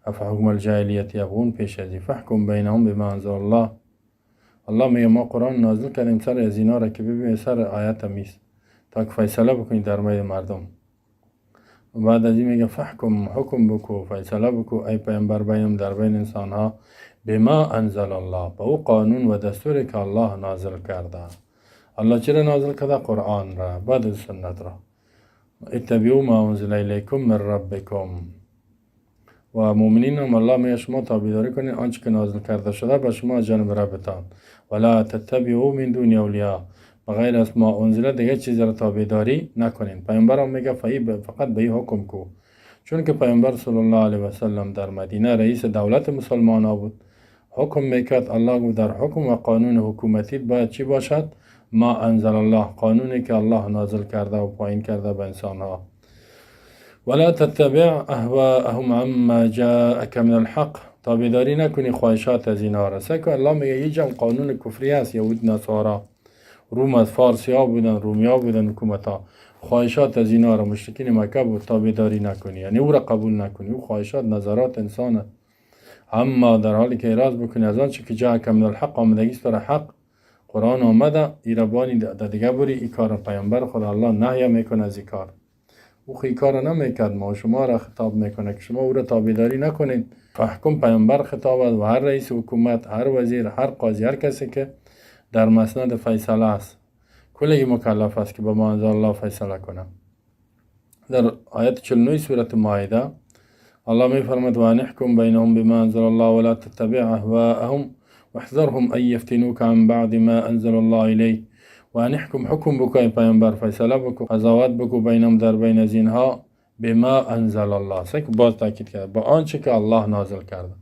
B: افحکم الجاهلیت یبغون، پیش از این فحکم بینهم بما انزل الله. الله میگه ما قرآن نازل کردیم سر از اینا را که ببینید سر آیت میست تا که فیصله بکنید در مورد مردم. و بعد از این میگه فحکم، حکم بکو، فیصله بکو ای پیامبر بینم، در بین انسان ها، بما انزل الله، به او قانون و دستوری که الله نازل کرده. الله چرا نازل کرده؟ قرآن را، بعد از سنت را. اتبعوا ما انزل الیکم من ربکم. و مؤمنین هم الله میگه شما تابعداری کنین آنچه که نازل کرده شده به شما از جانب ربتان. ولا تتبعوا من دون اولیاء، بغیر از ما انزل دیگه چیزی را تابعداری نکنین. پیامبر هم میگه فقط به این حکم کو، چون که پیامبر صلی الله علیه و سلم در مدینه رئیس دولت مسلمان ها بود، حکم میکرد. الله گفت در حکم و قانون حکومتی باید چی باشد؟ ما انزل الله، قانونی که الله نازل کرده و پایین کرده به انسان ها. ولا تتبع اهواءهم عما جاءك من الحق، تابعداری نکنی خواهشات از اینها را. سکو الله میگه یه جمع قانون کفری هست، یهود نصارا روم از فارسی ها بودن، رومی ها بودن، حکومت ها، خواهشات از اینا را مشرکین مکه بود، تابعداری نکنی، یعنی او را قبول نکنی، او خواهشات نظرات انسان. اما در حالی که اعراض بکنی از آنچه که جاءک من الحق، آمدگی است حق، قرآن آمده، ایربانی در دیگه بری ای کار پیامبر خدا الله نهی میکنه از این کار. او خی کار نمیکرد، ما شما را خطاب میکنه که شما او را تابعداری نکنید. فحکم پیامبر خطاب است و هر رئیس حکومت، هر وزیر، هر قاضی، هر کسی که در مسند فیصله است، کلی مکلف است که به ما انزل الله فیصله کنه. در آیت 49 سورة مائده الله میفرماد و ان احکم بینهم بما انزل الله ولا تتبع اهواءهم واحذرهم ان یفتنوک عن بعد ما انزل الله الیک. و ان احکم، حکم بکو ای پیامبر، فیصله بکو، قضاوت بکو بینهم، در بین از اینها، بما انزل الله. سک باز تاکید کرد با آنچه که الله نازل کرده،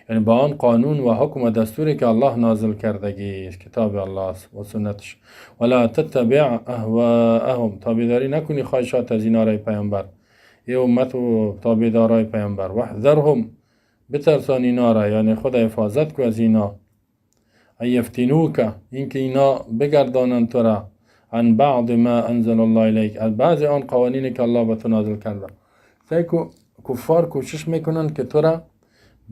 B: یعنی با آن قانون و حکم و دستوری که الله نازل کردگی است، کتاب الله است و سنتش. ولا تتبع اهواءهم، تابعداری نکنی خواهشات از اینا را پیامبر، ای امت و تابعدارای پیامبر. واحذرهم، بترسان اینا را، یعنی خود حفاظت کو از اینا. ایفتنوک، اینکه اینا بگردانند تو را، عن بعض ما انزل الله الیک، از بعض آن قوانینی که الله به تو نازل کرده. سعی کو کفار کوشش میکنن که تو را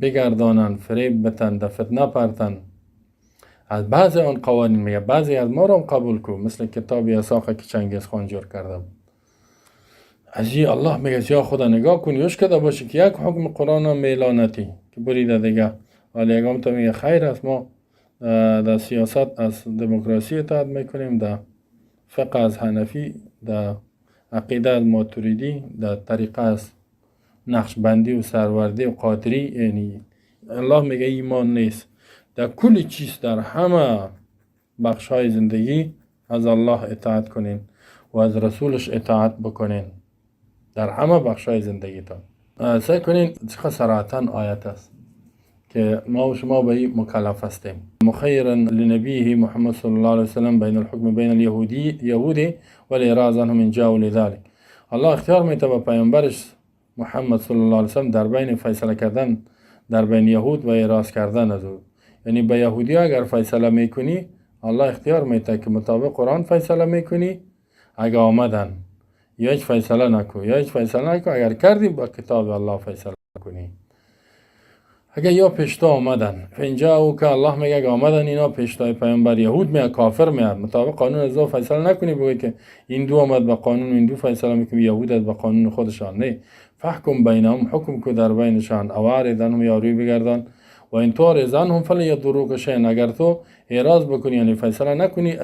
B: بگردانند، فریب بتن، در فتنه پرتن از بعض آن قوانین. میگه بعضی از ما را هم قبول کو، مثل کتاب یساقه که چنگیز خان جور کرده بود. از این الله میگه یا خدا نگاه کن، یوش کده باشه که یک حکم قرآن هم میلانتی که بریده دیگه. ولی یکم تا میگه خیر است، ما در سیاست از دموکراسی اطاعت میکنیم، در فقه از حنفی، در عقیده از ماتریدی، در طریقه از نقشبندی و سروردی و قادری. یعنی الله میگه ایمان نیست. در کل چیز، در همه بخش های زندگی از الله اطاعت کنین و از رسولش اطاعت بکنین، در همه بخش های زندگیتان. سعی کنین چقدر صراحتا آیت است که ما و شما به این مکلف هستیم. مخیرا لنبیه محمد صلی الله علیه وسلم بین الحکم بین الیهودی یهودی والاعراض عنهم ان جاءوا لذلك. الله اختیار میده به پیامبرش محمد صلی الله علیه وسلم در بین فیصله کردن در بین یهود و اعراض کردن از او. یعنی به یهودی اگر فیصله میکنی، الله اختیار میده که مطابق قرآن فیصله میکنی اگر آمدن، یا هیچ فیصله نکو، یا هیچ فیصله نکو، اگر کردی با کتاب الله فیصله کنی. اگر یا پیشتا آمدن، اینجا او که الله میگه اگه آمدن اینا پیشتای پیامبر، یهود میاد، کافر میاد، مطابق قانون از او فیصله نکنی، بگی که این دو آمد به قانون این دو فیصله میکنی، یهود از به قانون خودشان. نه، فحکم بینهم، حکم کو در بینشان، او اعرض عنهم، یا روی بگردان. و ان تعرض عنهم فلن یضروک شیئا، اگر تو اعراض بکنی، یعنی فیصله نکنی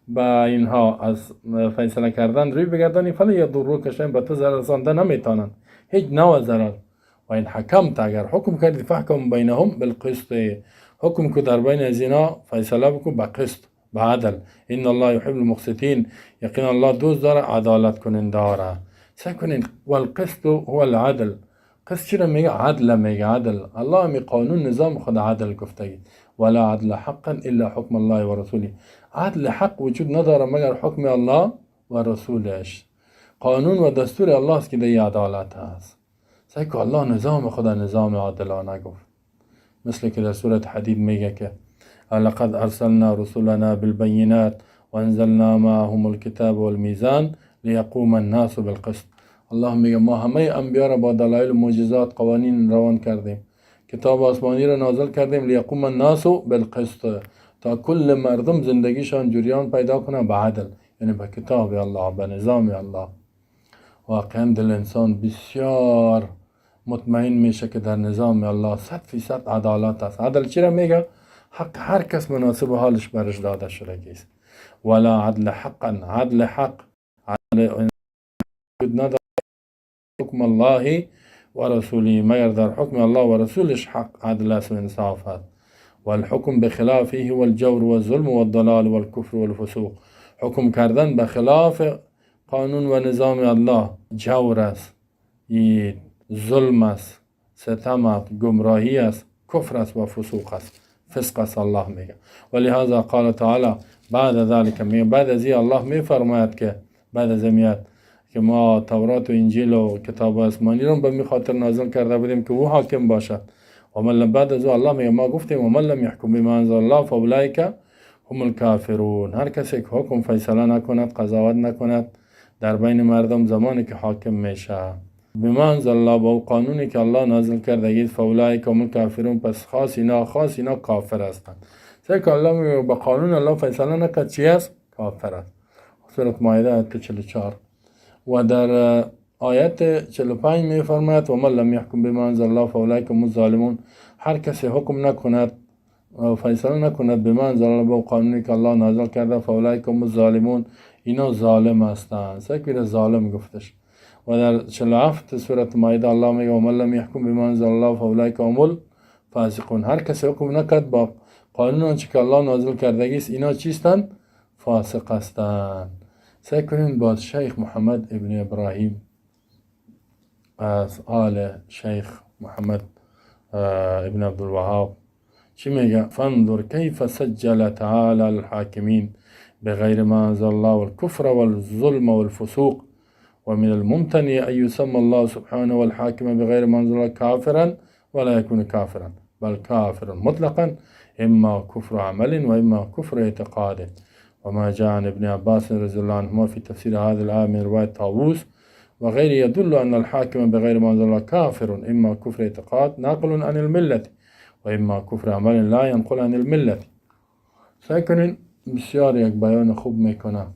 B: با اینها، از فیصله کردن روی بگردانی، فلن یضروک شیئا، به تو ضرر رسانده نمیتونن، هیچ نوع ضرر. و ان حکمت، اگر حکم کردی، فحکم بینهم بالقسط، حکم کو در بین از اینا، فیصله بکن به قسط، به عدل. ان الله یحب المقسطین، یقینا الله دوست داره عدالت کننده را. سعی کنین، والقسط هو العدل. قسط چرا میگه؟ عدل میگه، عدل. الله می قانون نظام خود عدل گفتگی. ولا عدل حقا الا حکم الله و رسوله، عدل حق وجود نداره مگر حکم الله و رسولش. قانون و دستور الله است که در عدالت هست. سعی که الله نظام خدا نظام عادلانه گفت، مثل که در سورة حدید میگه که لقد ارسلنا رسولنا بالبینات وانزلنا معهم الكتاب والمیزان لیقوم الناس بالقسط. الله میگه ما همه انبیا را با دلایل و معجزات، قوانین روان کردیم، کتاب آسمانی را نازل کردیم، لیقوم الناس بالقسط، تا کل مردم زندگیشان جریان پیدا کنه به عدل، یعنی به کتاب الله، به نظام الله. و واقعا دل انسان بسیار مطمئن میشه که در نظام الله 100% عدالت است. عدل چی را میگه؟ حق هر کس مناسب حالش برش داده شده است. ولا عدل حقا، عدل حق عدل نداره حکم الله و رسوله، مگر در حکم الله و رسولش حق عدل است و انصاف است. والحکم بخلافه هو الجور والظلم والضلال والکفر والفسوق. حکم کردن به خلاف قانون و نظام الله جور است، ظلم است، ستم است، گمراهی است، کفر است و فسوق است، فسق است. الله میگه ولهذا قال تعالی بعد ذلك، میگه بعد از این الله میفرماید که بعد از این که ما تورات و انجیل و کتاب آسمانی رو به می خاطر نازل کرده بودیم که او حاکم باشد. و من بعد از الله میگه ما گفتیم و من لم یحکم بما انزل الله فاولئک هم الکافرون. هر کسی که حکم فیصله نکند، قضاوت نکند در بین مردم زمانی که حاکم میشه بما انزل الله، با قانونی که الله نازل کرده، فاولئک هم الکافرون، پس خاص اینا، خاص اینا کافر هستند. که الله میگه با قانون الله فیصله نکرد چی است؟ کافر است. سورة مائده آیت 44. و در آیت 45 میفرماید و من لم یحکم بما انزل الله فاولئک هم الظالمون. هر کسی حکم نکند، فیصله نکند بما انزل الله، با قانونی که الله نازل کرده، فاولئک هم الظالمون، اینا ظالم هستند. سکویر ظالم گفتش. و در 47 سورة مائده الله میگه و من لم یحکم بما انزل الله فاولئک هم الفاسقون. هر کسی حکم نکرد با قانون آنچه که الله نازل کرده است، اینا چیستند؟ فاسق هستند. سعی کنین باز شیخ محمد ابن ابراهیم از آل شیخ محمد ابن عبدالوهاب چی میگه؟ فانظر كيف سجل تعالى الحاكمين بغير ما أنزل الله والكفر والظلم والفسوق. ومن الممتنع أن يسمى الله سبحانه والحاكم بغير ما أنزل الله كافرا ولا يكون كافرا، بل كافر مطلقا، إما كفر عمل وإما كفر اعتقاد. وما جاء عن ابن عباس رضي الله عنهما في تفسير هذه الآية من رواية طاووس وغيره يدل أن الحاكم بغير ما أنزل الله كافر، إما كفر اعتقاد ناقل عن الملة وإما كفر عمل لا ينقل عن الملة. سعی کنین، بسیار یک بیان خوب میکنه.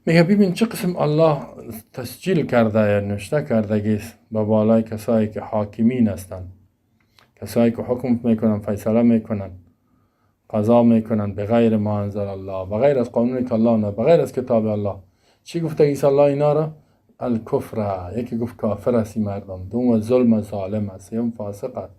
B: میگه ببین چه قسم الله تسجیل کرده یا نوشته کرده است به بالای کسایی که حاکمین هستند، کسایی که حکم میکنن، فیصله میکنن، قضا میکنن به غیر ما انزل الله، بغیر از قانونی که الله نه، بغیر از کتاب الله. چی گفته ایس الله اینا را؟ الکفر. یکی گفت کافر است مردم، دوم ظلم، ظالم است، سوم فاسق است.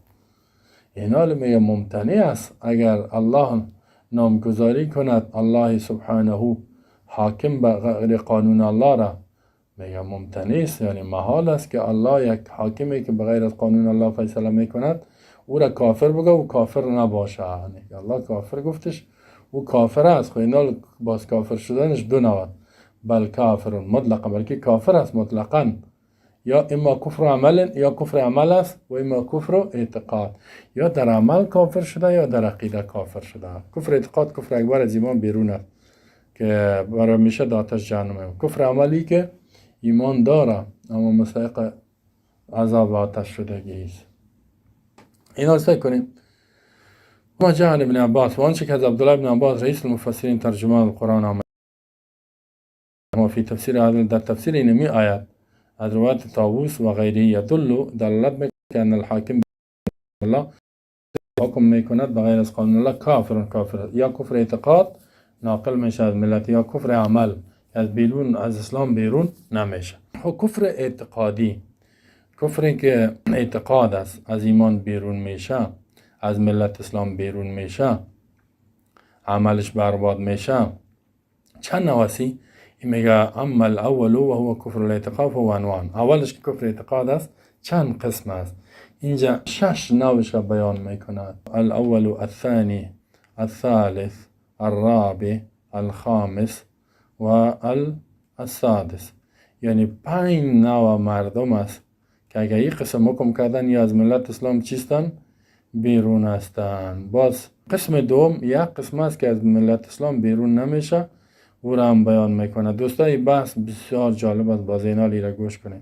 B: اینا میگه ممتنع است اگر الله نامگذاری کند، الله سبحانه، حاکم به غیر قانون الله را. میگه ممتنع است، یعنی محال است که الله یک حاکمی که بغیر از قانون الله فیصله میکند او را کافر بگه و کافر نباشه. یعنی الله کافر گفتش، او کافر است. خب اینا باز کافر شدنش دو نوع، بل کافر مطلقا، بلکه کافر است مطلقا، یا اما کفر عمل، یا کفر عمل است و اما کفر اعتقاد. یا در عمل کافر شده یا در عقیده کافر شده. کفر اعتقاد کفر اکبر، از ایمان بیرون است که برای میشه د آتش جهنم. کفر عملی که ایمان داره اما مستحق عذاب آتش شدگی است. اینا سعی کنیم. ما جاء عن ابن عباس، و آنچه که از عبدالله ابن عباس رئیس المفسرین ترجمان القرآن آمد و فی تفسیر هذا، در تفسیر اینمی آیات، از روایت طاووس و غیره، یدل، دلالت میکنه که ان الحاکم الله، حکم میکند بغیر از قانون الله، کافر، کافر، یا کفر اعتقاد ناقل میشه از ملت، یا کفر عمل از بیرون، از اسلام بیرون نمیشه. خب کفر اعتقادی، کفری که اعتقاد است، از ایمان بیرون میشه، از ملت اسلام بیرون میشه، عملش برباد میشه، چند نوع است؟ میگه اما الاول و هو کفر الاعتقاد فهو انواع. اولش که کفر اعتقاد است چند قسم است؟ اینجا شش نوعش بیان میکند: الاول، الثاني، الثالث، الرابع، الخامس و السادس. یعنی پنج نوع مردم است که اگر یک قسم حکم کردن یا از ملت اسلام چیستن؟ بیرون هستند. باز قسم دوم یک قسم است که از ملت اسلام بیرون نمیشه، او را هم بیان میکنه. دوستای، بحث بسیار جالب است. باز اینا را گوش کنید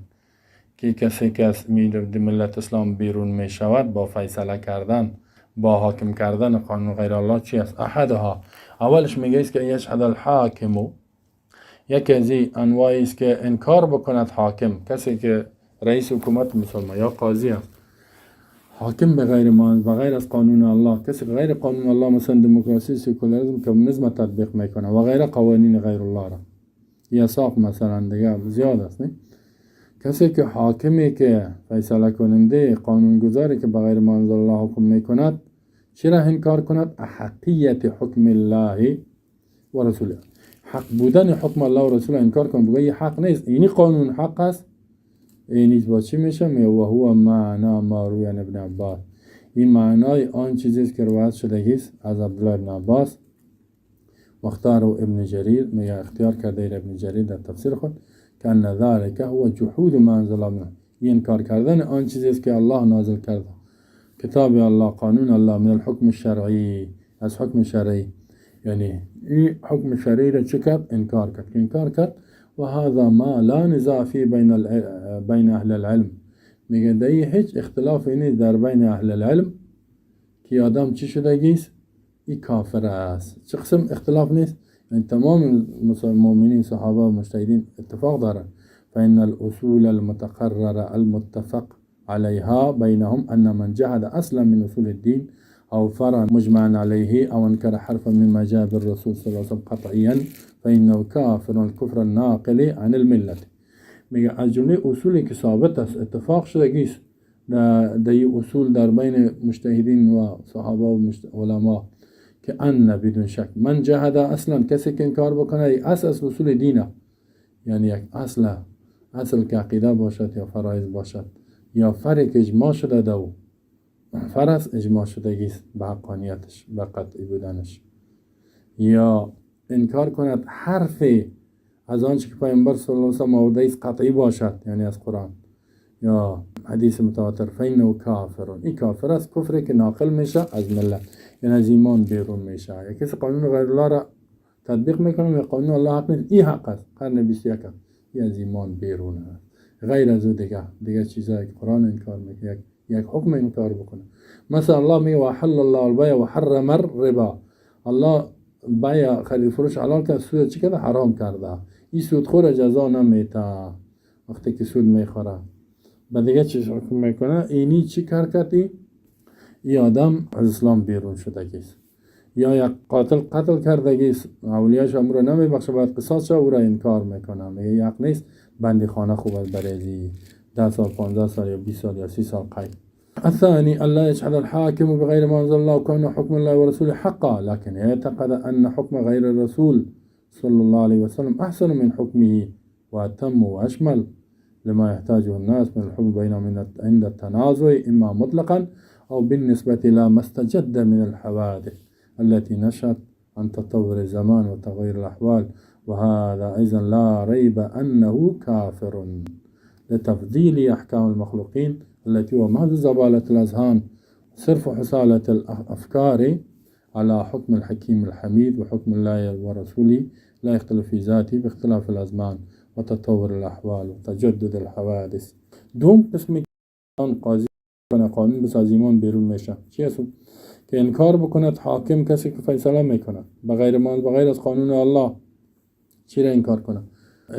B: که کسی که از ملت اسلام بیرون میشود با فیصله کردن، با حاکم کردن قانون غیر الله چی است؟ احدها، اولش میگه است که یجحد الحاکم یکی از این انواعی است که انکار بکند حاکم، کسی که رئیس حکومت مسلمان یا قاضی است، حاکم به غیر ما، به غیر از قانون الله، کسی غیر قانون الله مثلا دموکراسی، سکولاریسم، کمونیسم تطبیق میکنه و غیر قوانین غیر الله را، یساق مثلا دیگه زیاد است، نه؟ کسی که حاکمی که فیصله کننده، قانونگذاری که به غیر ما انزل الله حکم میکند، چرا انکار کند؟ احقیت حکم الله و رسوله، حق بودن حکم الله و رسوله انکار کنه، بگه این حق نیست، اینی قانون حق است. این نیز با چی میشه؟ می و هو معنا ما روی عن ابن عباس، این معنای آن چیزی است که روایت شده است از عبدالله ابن عباس. واختاره ابن جریر، میگه اختیار کرده ابن جریر در تفسیر خود که ان ذلك هو جحود ما انزل الله، این انکار کردن آن چیزی است که الله نازل کرده، کتاب الله، قانون الله، من الحکم الشرعی، از حکم شرعی، یعنی این حکم شرعی را چه کرد؟ انکار کرد. انکار کرد و هذا ما لا نزاع فيه بین اهل العلم، میگه در هیچ اختلافی نیست در بین اهل العلم که آدم چی شدگیست؟ این کافر است. چه قسم اختلاف نیست؟ یعنی تمام مؤمنین، صحابه و مجتهدین اتفاق دارن. فإن الأصول المتقررة المتفق عليها بينهم أن من جحد أصلا من أصول الدين أو فرع مجمعا عليه أو أنكر حرفا مما جاء بالرسول صلى الله عليه وسلم قطعيا فإنه كافر الكفر الناقل عن الملة. میگه از جمله اصولی که ثابت است، اتفاق شده است در اصول در بین مجتهدین و صحابه و علما که ان بدون شک من جحد اصلا، کسی که انکار بکنه اصل از اصول دینه، یعنی یک اصل، اصل که عقیده باشد یا فرایض باشد یا فرع که اجماع شده، دو فرض اجماع شدگی است به حقانیتش، به قطعی بودنش، یا انکار کند حرف از آنچه که پیامبر صلی الله علیه و سلم آورده است قطعی باشد، یعنی از قرآن یا حدیث متواتر، فإنه کافر، این کافر است، کفری که ناقل میشه از ملت، یعنی از ایمان بیرون میشه. یا کسی قانون غیر الله را تطبیق میکنه و قانون الله حق نیست، این حق است، قرن 21 است، این از ایمان بیرون است. غیر از او دیگه چیزایی که قرآن انکار میکنه، یک حکم انکار بکنه، مثلا الله میگه واحل الله البیع و حرم الربا، الله بیع خرید فروش حلال کرد، سود چی کرده؟ حرام کرده. این سودخور جزا نمیته وقتی که سود میخوره. و دیگه چی حکم میکنه؟ اینی چی کار کردی؟ این آدم از اسلام بیرون شده گیست. یا یک قاتل قتل کرده گیست، اولیاش امو رو نمیبخشه، باید قصاص شه، او را انکار میکنه، میگه حق نیست، بندی خانه خوب است برای 10 سال، 15 سال یا 20 سال یا 30 سال قید. الثاني ألا يجحد الحاكم بغير ما أنزل الله كون حكم الله ورسوله حقا، لكن يعتقد أن حكم غير الرسول صلى الله عليه وسلم أحسن من حكمه وأتم وأشمل لما يحتاجه الناس من الحكم بينهم عند التنازع، إما مطلقا أو بالنسبة إلى ما استجد من الحوادث التي نشأت عن تطور الزمان وتغير الأحوال، وهذا أيضا لا ريب أنه كافر لتفضيل أحكام المخلوقين التي هو محض زبالة الأذهان صرف حثالة الأفكار على حكم الحكيم الحميد، وحكم الله ورسوله لا يختلف في ذاته باختلاف الأزمان وتطور الأحوال وتجدد الحوادث. دوم قسمی قاضی کنه قانون بس از ایمان بیرون میشه چی است؟ که انکار بکند حاکم، کسی که فیصله میکنه بغیر ما، بغیر از قانون الله، چی را انکار کنه؟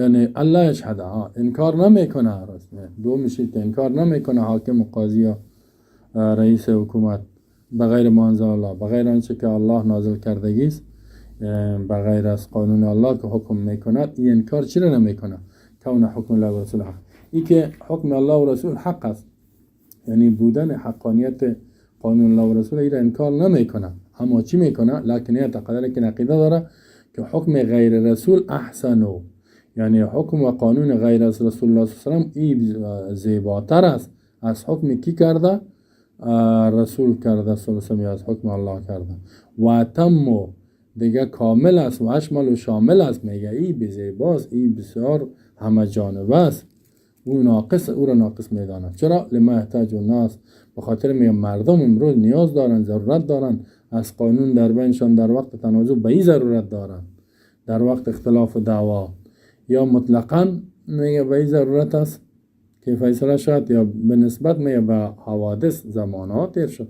B: یعنی الله یجحد، انکار نمیکنه، راست دو میشه که انکار نمیکنه حاکم و قاضی یا رئیس حکومت بغیر ما انزل الله، بغیر آنچه که الله نازل کردگی است، بغیر از قانون الله که حکم میکند، این انکار چرا نمیکنه؟ کون حکم الله و رسول حق، این که حکم الله و رسول حق است، یعنی بودن حقانیت قانون الله و رسول این انکار نمیکنه، اما چی میکنه؟ لکن یعتقد، لکن عقیده داره که حکم غیر رسول احسنو، یعنی حکم و قانون غیر از رسول الله صلی الله علیه و این زیباتر است از حکم کی کرده؟ رسول کرده صلی الله علیه و از حکم الله کرده، و اتم، دیگه کامل است، و اشمل و شامل است. میگه ای زیباست، ای بسیار همه جانبه است، او ناقص، او را ناقص میداند. چرا؟ لما یحتاج الناس، به خاطر میگه مردم امروز نیاز دارن، ضرورت دارن از قانون در بینشان، در وقت تنازع به این ضرورت دارن، در وقت اختلاف و دعوا، یا مطلقا میگه به این ضرورت است که فیصله شد، یا به نسبت میگه به حوادث زمانات تیر شد.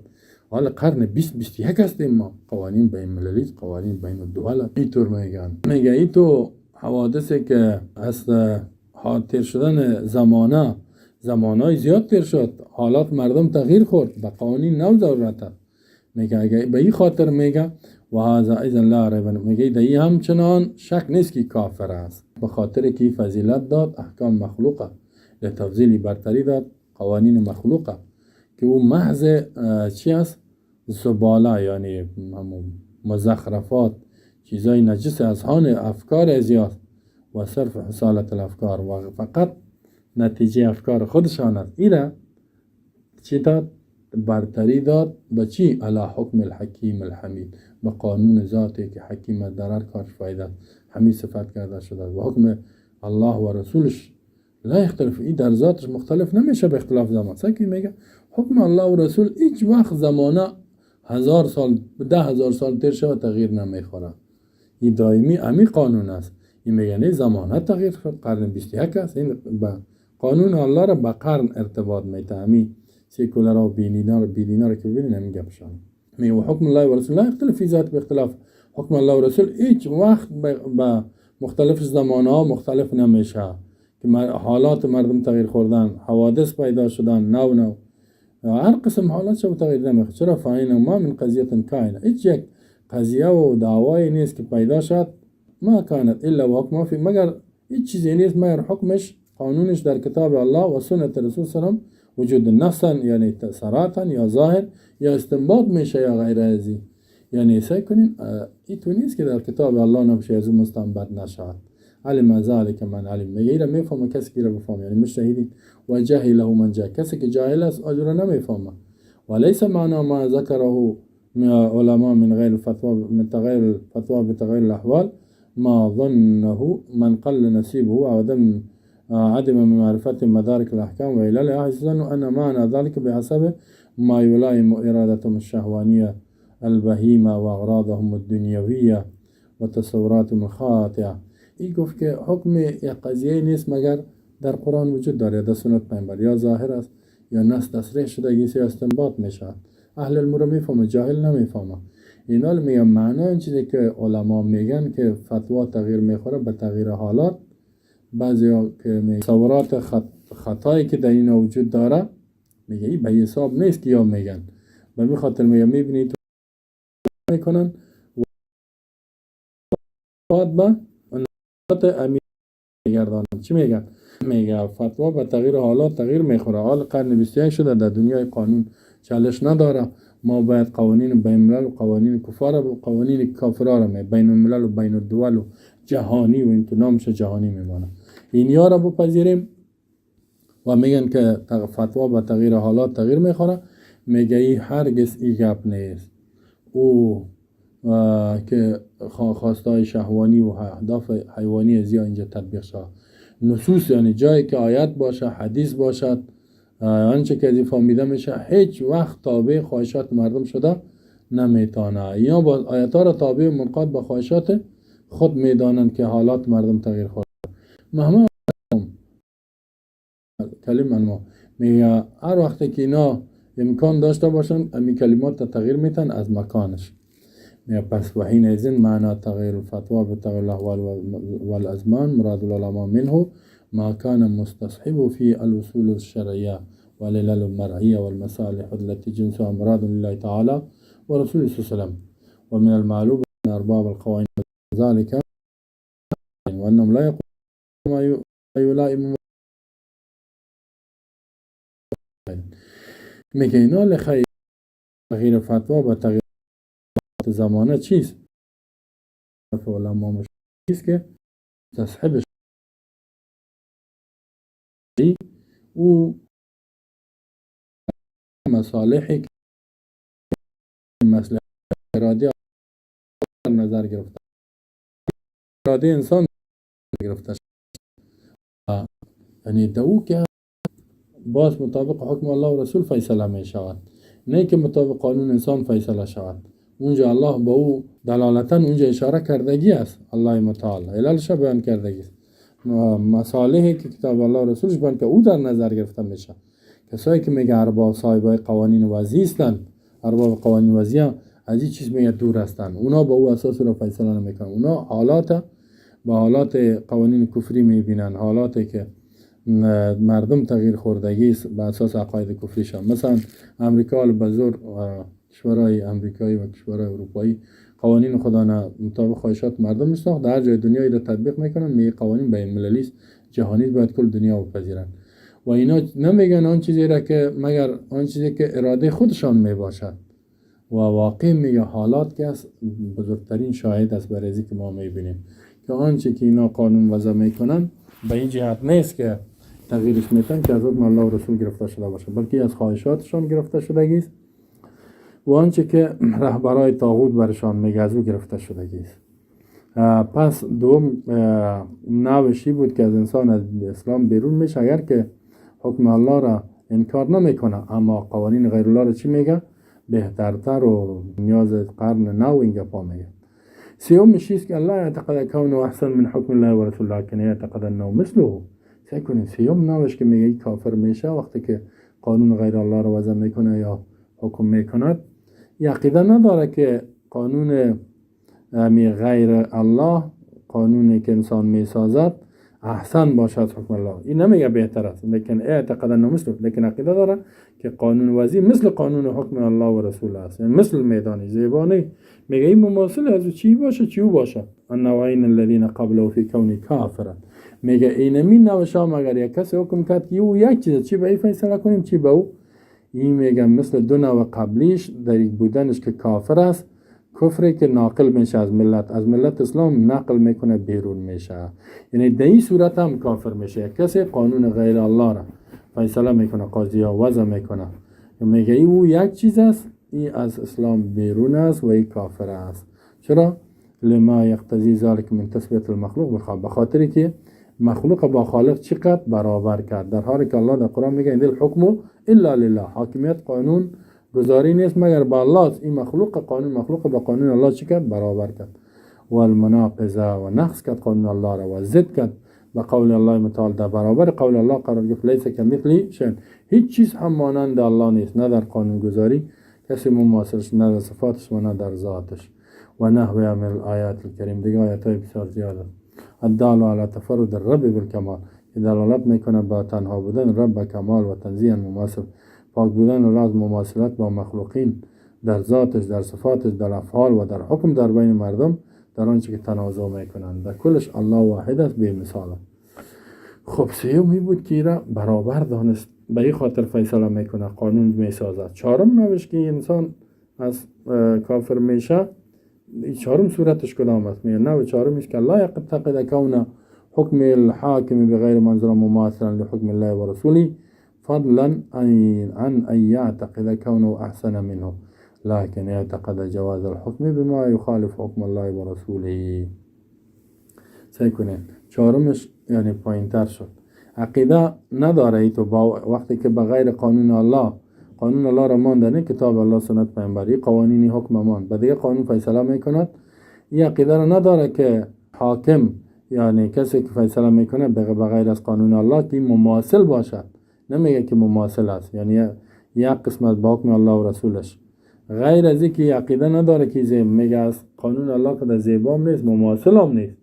B: حالا قرن 20 21 هستیم ما، قوانین بین المللی، قوانین بین الدول، اینطور میگن. میگه ای تو حوادثی که از تیر شدن زمانه، زمانهای زیاد تیر شد، حالات مردم تغییر خورد، به قوانین نو ضرورت است. میگه اگه به این خاطر میگه و هذا اذا لا ریب، میگه در این همچنان شک نیست که کافر است، به خاطر که فضیلت داد احکام مخلوقه، لتفضیلی برتری داد قوانین مخلوقه که او محض چی است؟ زباله، یعنی مزخرفات، چیزای نجس از هان افکار ازیاست و صرف حصالت الافکار و فقط نتیجه افکار خودشان است. ایره چی داد؟ برتری داد به چی؟ علی حکم الحکیم الحمید، به قانون ذاتی که حکیم در هر کارش فایده است، حمید صفت کرده شده و حکم الله و رسولش لا یختلف، این در ذاتش مختلف نمیشه به اختلاف زمان. سکی میگه حکم الله و رسول هیچ وقت زمانه 1000 سال 10,000 سال تیر شود تغییر نمیخوره، این دائمی امی قانون است. این میگه نه زمانه تغییر خورد، قرن 21 است، این به قانون الله را به قرن ارتباط میته. امی سیکولر و بیدینا را که ببینین همین گپشان میگه و حکم الله و رسول لا یختلف فی ذات به اختلاف، حکم الله و رسول هیچ وقت به مختلف زمان ها مختلف نمیشه که حالات مردم تغییر خوردن، حوادث پیدا شدن، نو نو هر قسم حالات شو تغییر نمیخواد. چرا؟ فاین ما من قضیه کائنه، هیچ یک قضیه و دعوایی نیست که پیدا شد ما کانت الا و حکم فی، مگر هیچ چیزی نیست مگر حکمش قانونش در کتاب الله و سنت رسول صلی الله علیه و سلم وجود نصا، یعنی صراحتا یا ظاهر یا استنباط میشه یا غیر ازی. یعنی سعی کنین ایتو نیست که در کتاب الله نباشه از مستنبط نشود. علم ذلك من علم، میگه ایره میفهمه کسی که بفهمه، یعنی مجتهدین. و جهله من جهل، کسی که جاهل است اجر نمیفهمه. وليس معنى ما ذكره علماء من غير الفتوى من تغير الفتوى بتغير الأحوال ما ظنه من قل نصيبه وعدم عدم معرفة مدارك الأحكام وعللها، يظن أن معنى ذلك بحسب ما يلائم إرادتهم الشهوانية البهيمة وأغراضهم الدنيوية وتصوراتهم الخاطئة. این گفت که حکم یک قضیه نیست مگر در قرآن وجود داره یا در سنت پیامبر، یا ظاهر است یا نص تصریح شده یا استنباط میشه. اهل علم رو میفهمه، جاهل نمیفهمه. اینا میگن معنا این چیزی که علما میگن که فتوا تغییر میخوره به تغییر حالات، بعضی که تصورات خطایی که در اینا وجود داره میگه این به حساب نیست که یا میگن، به می خاطر میگه میبینید میکنن و به امیر میگردانن. چی میگن؟ میگه فتوا به تغییر حالات تغییر میخوره. حال قرن 21 شده، در دنیای قانون چالش نداره، ما باید قوانین بین الملل و قوانین کفار و قوانین کافرا را بین الملل و بین الدول و جهانی و این تو نامش جهانی میمانه، اینیا را بپذیریم. و میگن که فتوا به تغییر حالات تغییر میخوره. میگه ای هرگز ای گپ نیست، او که خواستای شهوانی و اهداف حیوانی از اینجا تطبیق شد. نصوص یعنی جایی که آیت باشه، حدیث باشد، آنچه که از این فهمیده میشه هیچ وقت تابع خواهشات مردم شده نمیتانه. یا با آیت ها را تابع و منقاد به خواهشات خود میدانند که حالات مردم تغییر خورد. مهما کلمه ما میگه هر وقت که اینا امکان داشته باشند امی کلمات تغییر میتن از مکانش. میگه پس و حینئذ معنی تغییر الفتوى بتغير الاحوال والازمان مراد العلماء منه ما كان مستصحب في الأصول الشرعية والعلل المرعية والمصالح التي جنسها مراد لله تعالى ورسوله صلى الله عليه وسلم. ومن المعلوم أن أرباب القوانين ذلك وأنهم لا يقولون ما يلائم. میگه اینا لخیر تغییر فتوا با تغییر زمانه چیست؟ علما چیست که تصحیب او مصالحی که مصلحت اراده در نظر گرفته، اراده انسان گرفته، یعنی دو که باز مطابق حکم الله و رسول فیصله می شود، نه که مطابق قانون انسان فیصله شود. اونجا الله با او دلالتا اونجا اشاره کردگی است، الله متعال عللش بیان کردگی است، مصالحی که کتاب الله و رسولش بیان که او در نظر گرفته میشه. کسایی که میگه ارباب صاحبای قوانین وضعی هستند، ارباب قوانین وضعی از این چیز میگه دور هستند، اونا با او اساس رو فیصله نمیکنن، اونا حالات با حالات قوانین کفری میبینن، حالاتی که مردم تغییر خوردگی است به اساس عقاید کفری شان. مثلا امریکا به زور کشورهای امریکایی و کشورهای اروپایی قوانین خدا نه مطابق خواهشات مردم میساخت، در هر جای دنیا را تطبیق میکنن. میگه قوانین بین المللی است، جهانی، باید کل دنیا بپذیرن و اینا نمیگن آن چیزی را که مگر آن چیزی که اراده خودشان میباشد. و واقع میگه حالات که است بزرگترین شاهد است برای که ما میبینیم که آنچه که اینا قانون وضع میکنن به این جهت نیست که تغییرش میتن که از حکم الله و رسول گرفته شده باشه، بلکه از خواهشاتشان گرفته شدگی است و آنچه که رهبرای طاغوت برشان میگه از او گرفته شدگی است. پس دوم نوشی بود که از انسان از اسلام بیرون میشه اگر که حکم الله را انکار نمیکنه، اما قوانین غیر الله را چی میگه؟ بهترتر و نیاز قرن نو اینجا پا میگه. سومش است که الله اعتقد کونه احسن من حکم الله و رسول الله، لكن اعتقد انه مثله. سعی کنید سیوم نوش که میگه کافر میشه وقتی که قانون غیر الله را وضع میکنه یا حکم میکند، عقیده نداره که قانون غیر الله، قانونی که انسان میسازد احسن باشد حکم الله. این نمیگه بهتر است، لیکن اعتقد انه مثل، لیکن عقیده داره که قانون وضعی مثل قانون حکم الله و رسول است، یعنی مثل میدانی زیبانی. میگه این مماثل از چی باشه چی او باشه. النوعین الذین قبله فی کونی کافرا. میگه اینمی نوشا مگر یک کسی حکم کرد که او یک چیز، چی به این فیصله کنیم چی به او. این میگه مثل دو نوع قبلیش در یک بودنش که کافر است، کفری که ناقل میشه از ملت، از ملت اسلام نقل میکنه بیرون میشه، یعنی در این صورت هم کافر میشه. کسی قانون غیر الله را فیصله میکنه، قاضی ها وضع میکنه، میگه ای او یک چیز است، این از اسلام بیرون است و این کافر است. چرا؟ لما یقتضی ذلک من تثبیت المخلوق، به خاطری که مخلوق با خالق چقدر برابر کرد، در حالی که الله در قرآن میگه ان الحکم الا لله، حاکمیت قانون گذاری نیست مگر با الله است. این مخلوق قانون مخلوق با قانون الله چی کرد؟ برابر کرد. و المناقضه و نقص کرد قانون الله را و ضد کرد به قول الله متعال، در برابر قول الله قرار گرفت لیس کمثله شیء، هیچ چیز هم مانند الله نیست، نه در قانون گذاری کسی مماثلش، نه در صفاتش و نه در ذاتش. و نحو من الآیات الکریم، دیگه آیات های بسیار زیاد است. الدال علی تفرد الرب بالکمال، که دلالت میکنه با تنها بودن رب به کمال و تنزیه مماثل، پاک بودن الله از مماثلت با مخلوقین در ذاتش، در صفاتش، در افعال و در حکم در بین مردم، در آنچه که تنازع میکنند، در کلش الله واحد است بی مثال. خب سیومی بود که را برابر دانست، به این خاطر فیصله میکنه، قانون میسازد. چهارم نوش که انسان از کافر میشه، چهارم صورتش کدام است؟ میگه نوع چهارمش که لا یعتقد کون حکم الحاکم بغیر ما انزل مماثلا لحکم الله و رسوله فضلا عن ان يعتقد كونه احسن منه لكن يعتقد جواز الحكم بما يخالف حكم الله ورسوله. سعی کنید چهارمش یعنی پایین تر شد. عقیده نداره ای تو با وقتی که به غیر قانون الله، قانون الله را مانده، نه کتاب الله سنت پیامبری، قوانینی حکم ماند، به دیگه قانون فیصله میکند. این عقیده را نداره که حاکم یعنی کسی که فیصله میکنه به غیر از قانون الله که مماثل باشد، نمیگه که مماثل است، یعنی یک قسمت با حکم الله و رسولش. غیر از اینکه عقیده نداره که میگه از قانون الله که زیبام نیست، مماثل هم نیست،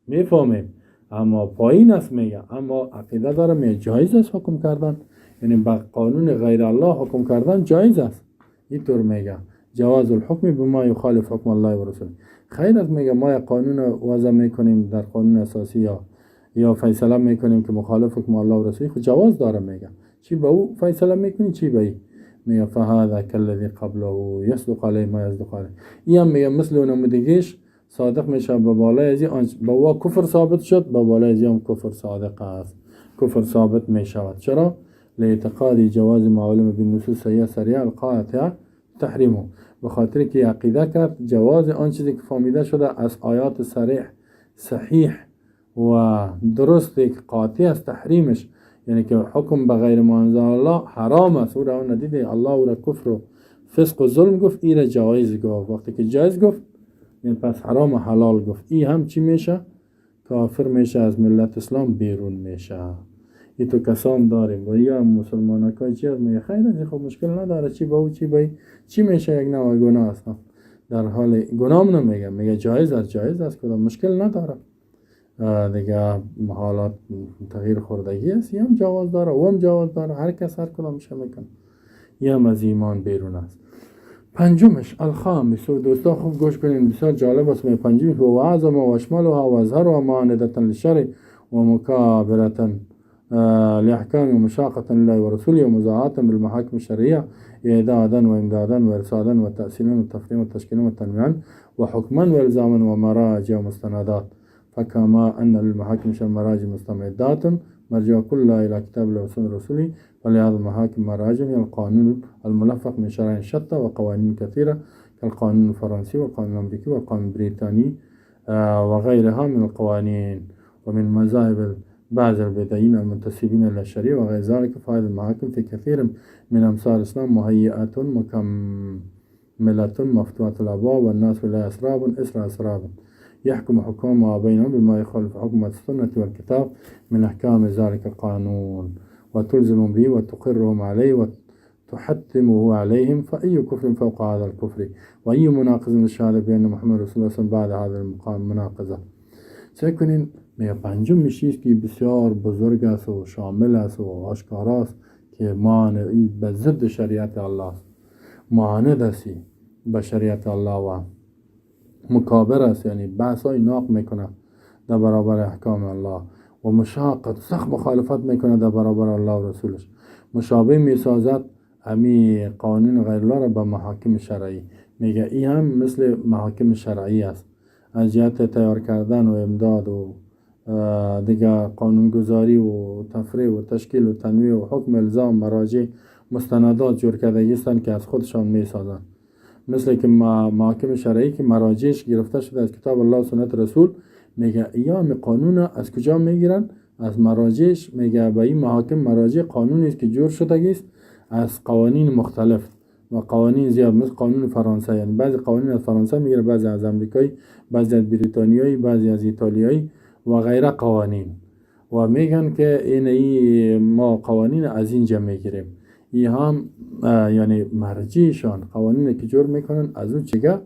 B: میفهمیم، اما پایین است میگه، اما عقیده داره میگه جایز است حکم کردن، یعنی با قانون غیر الله حکم کردن جایز است. اینطور میگه جواز الحکم بما یخالف حکم الله و رسوله. خیر است میگه ما قانون وضع میکنیم در قانون اساسی یا فیصله میکنیم که مخالف حکم الله و رسوله، خود جواز داره. میگه چی به او فیصله میکنی چی به ای؟ میگه فهذا كالذي قبله يصدق عليه ما يصدق عليه. این هم میگه مثل اونم دیگهش صادق میشه به بالای از این، با او کفر ثابت شد، به بالای از هم کفر صادق است، کفر ثابت میشود. چرا؟ لاعتقاد جواز معلوم بالنصوص سریع القاطع تحریمه، به خاطر که عقیده کرد جواز آن چیزی که فهمیده شده از آیات صریح صحیح و درست که قاطع است تحریمش، یعنی که حکم به غیر ما انزل الله حرام است. او را ندیده الله او را کفر و فسق و ظلم گفت، ای را جایز گفت. وقتی که جایز گفت یعنی پس حرام و حلال گفت. ای هم چی میشه؟ کافر میشه، از ملت اسلام بیرون میشه. ای تو کسان داریم و یا مسلمان های چی هست؟ میگه خیر است، خب مشکل نداره، چی با او چی با ای چی میشه، یک نوع گناه است. در حال گناه نمیگه، میگه جایز است، جایز است، کدام مشکل نداره. دیگه حالات تغییر خوردگی است، هم جواز داره و هم جواز داره، هر کس هر کدامش میکنه، یه هم از ایمان بیرون است. پنجمش الخامس، دوستا خوب گوش کنین، بسیار جالب است. پنجمش و اعظم و اشملها و ازهرها معاندة للشرع و مکابرة لأحكام ومشاقة لله ورسوله ومزاعاة بالمحاكم الشرعية إعدادا وإمدادا وإرسالا وتأصيلا وتفريما وتشكيلا وتنويعا وحكما وإلزاما ومراجع ومستندات. فكما أن للمحاكم الشرعية مراجع مستمدات مرجع كلها إلى كتاب الله وسنة رسوله، فلهذا المحاكم مراجع هي القانون الملفق من شرائع شتى وقوانين كثيرة كالقانون الفرنسي والقانون الأمريكي والقانون البريطاني وغيرها من القوانين، ومن مذاهب بعض البدعيين المنتسبين إلى الشريعة وغير ذلك. فهذه المحاكم في كثير من أمصار الإسلام مهيئة مكملة مفتوحة الأبواب، والناس لا أسراب إسرى أسراب يحكم حكامها بينهم بما يخالف حكم السنة والكتاب من أحكام ذلك القانون، وتلزم به وتقرهم عليه وتحتمه عليهم. فأي كفر فوق هذا الكفر؟ وأي مناقض للشهادة بأن محمد رسول الله بعد هذا المقام مناقضة؟ سعی میگه پنجم میشی که بسیار بزرگ است و شامل است و آشکار است که مانع به ضد شریعت الله است، معاند است به شریعت الله و مکابر است، یعنی بحث های ناق میکنه در برابر احکام الله و مشاقت سخت مخالفت میکنه در برابر الله و رسولش، مشابه میسازد امی قانون غیر الله را به محاکم شرعی. میگه این هم مثل محاکم شرعی است از جهت تیار کردن و امداد و دیگه قانونگذاری و تفریع و تشکیل و تنویع و حکم الزام مراجع مستندات جور کردگی هستند که از خودشان میسازند، مثل که محاکم شرعی که مراجعش گرفته شده از کتاب الله و سنت رسول. میگه ایام قانون از کجا میگیرن؟ از مراجعش. میگه به این محاکم مراجع قانونی است که جور شده است از قوانین مختلف و قوانین زیاد، مثل قانون فرانسه، یعنی بعضی قوانین از فرانسه میگیره، بعضی از امریکایی، بعضی از بریتانیایی، بعضی از ایتالیایی و غیره قوانین، و میگن که این ای ما قوانین از اینجا میگیریم. ای هم یعنی مرجعشان قوانین که جور میکنن از اون چیگه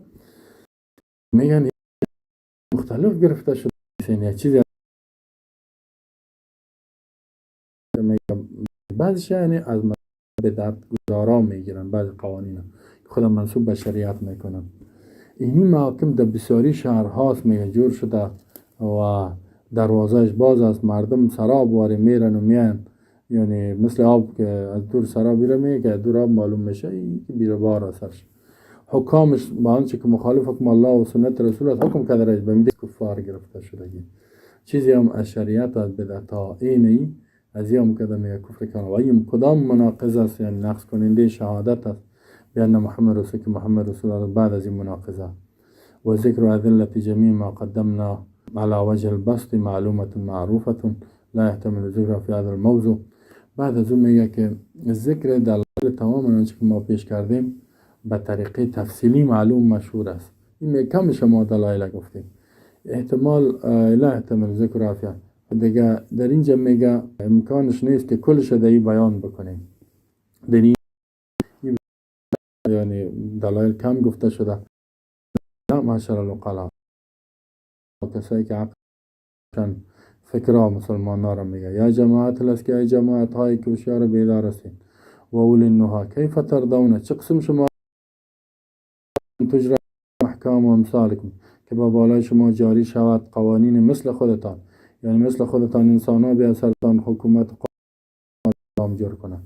B: میگن مختلف گرفته شده، یعنی چیزی بعضیش یعنی از بدعت گذارا میگیرن، بعضی قوانین که خودم منسوب به شریعت میکنن. اینی محاکم در بسیاری شهرهاست میگه جور شده و دروازهش باز است، مردم سراب واری میرن و میان، یعنی مثل آب که از دور سراب میره میگه که دور آب معلوم میشه، این که بیره بار اثرش. حکامش با آنچه که مخالف حکم الله و سنت رسول است حکم کرده به میده کفار گرفته شدگی، چیزی هم از شریعت از بدعت ها اینی از هم کده میگه کفر کنه. و این کدام مناقض است، یعنی نقض کننده شهادت است بان محمد رسول که محمد رسول الله بعد از این مناقضه. و ذکر ادله جميع ما قدمنا على وجه البسط معلومة معروفة لا يحتمل ذکر في هذا الموضوع. بعد از اون میگه که ذکر دلایل تمام آنچه که ما پیش کردیم به طریقه تفصیلی معلوم مشهور است. این میگه کم شما دلایل گفتیم، احتمال لا احتمال ذکر فيها. دیگه در اینجا میگه امکانش نیست که کلش در این بیان بکنیم، در این یعنی دلایل کم گفته شده. نه معشر العقلاء، کسایی که عقلشان فکرها مسلمان ها را میگه، یا جماعت الاسکی، ای جماعت هایی که هوشیار بیدار هستین، و اولی النهی کیف ترضون، چه قسم شما تجرا احکام و امثالکم، که با بالای شما جاری شود قوانین مثل خودتان، یعنی مثل خودتان انسان ها بیا سرتان حکومت قانون جور کنه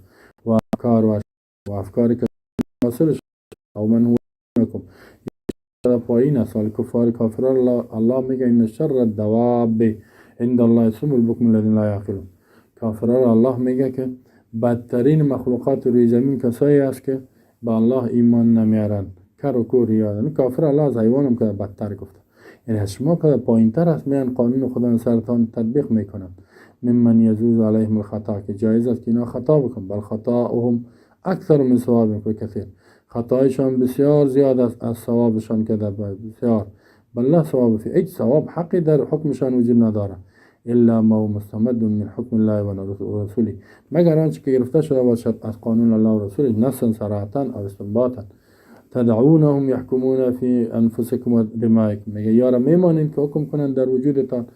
B: و افکار و افکاری که حاصل او من هو منکم پایین است. کفار کافران الله میگه ان شر الدواب عند الله الصم البکم الذین لا یعقلون. کافران الله میگه که بدترین مخلوقات روی زمین کسایی است که به الله ایمان نمیارن، کر و کور یادن. کافر الله از حیوان هم که بدتر گفته، یعنی از شما که پایین تر است میان قانون خدا سرتان تطبیق میکنن. ممن یجوز علیهم الخطا، که جایز است که اینا خطا بکن، بل خطاهم اکثر من صوابهم کثیر، خطایشان بسیار زیاد است از ثوابشان که در بسیار، بل لا ثواب فی، هیچ ثواب حقی در حکمشان وجود نداره، الا ما مستمد من حکم الله و رسوله، مگر آنچه که گرفته شده باشد از قانون الله و رسوله، نصا صراحتا او استنباطا. تدعونهم یحکمون فی انفسکم و دمائکم، میگه یارا میمانین که حکم کنند در وجودتان،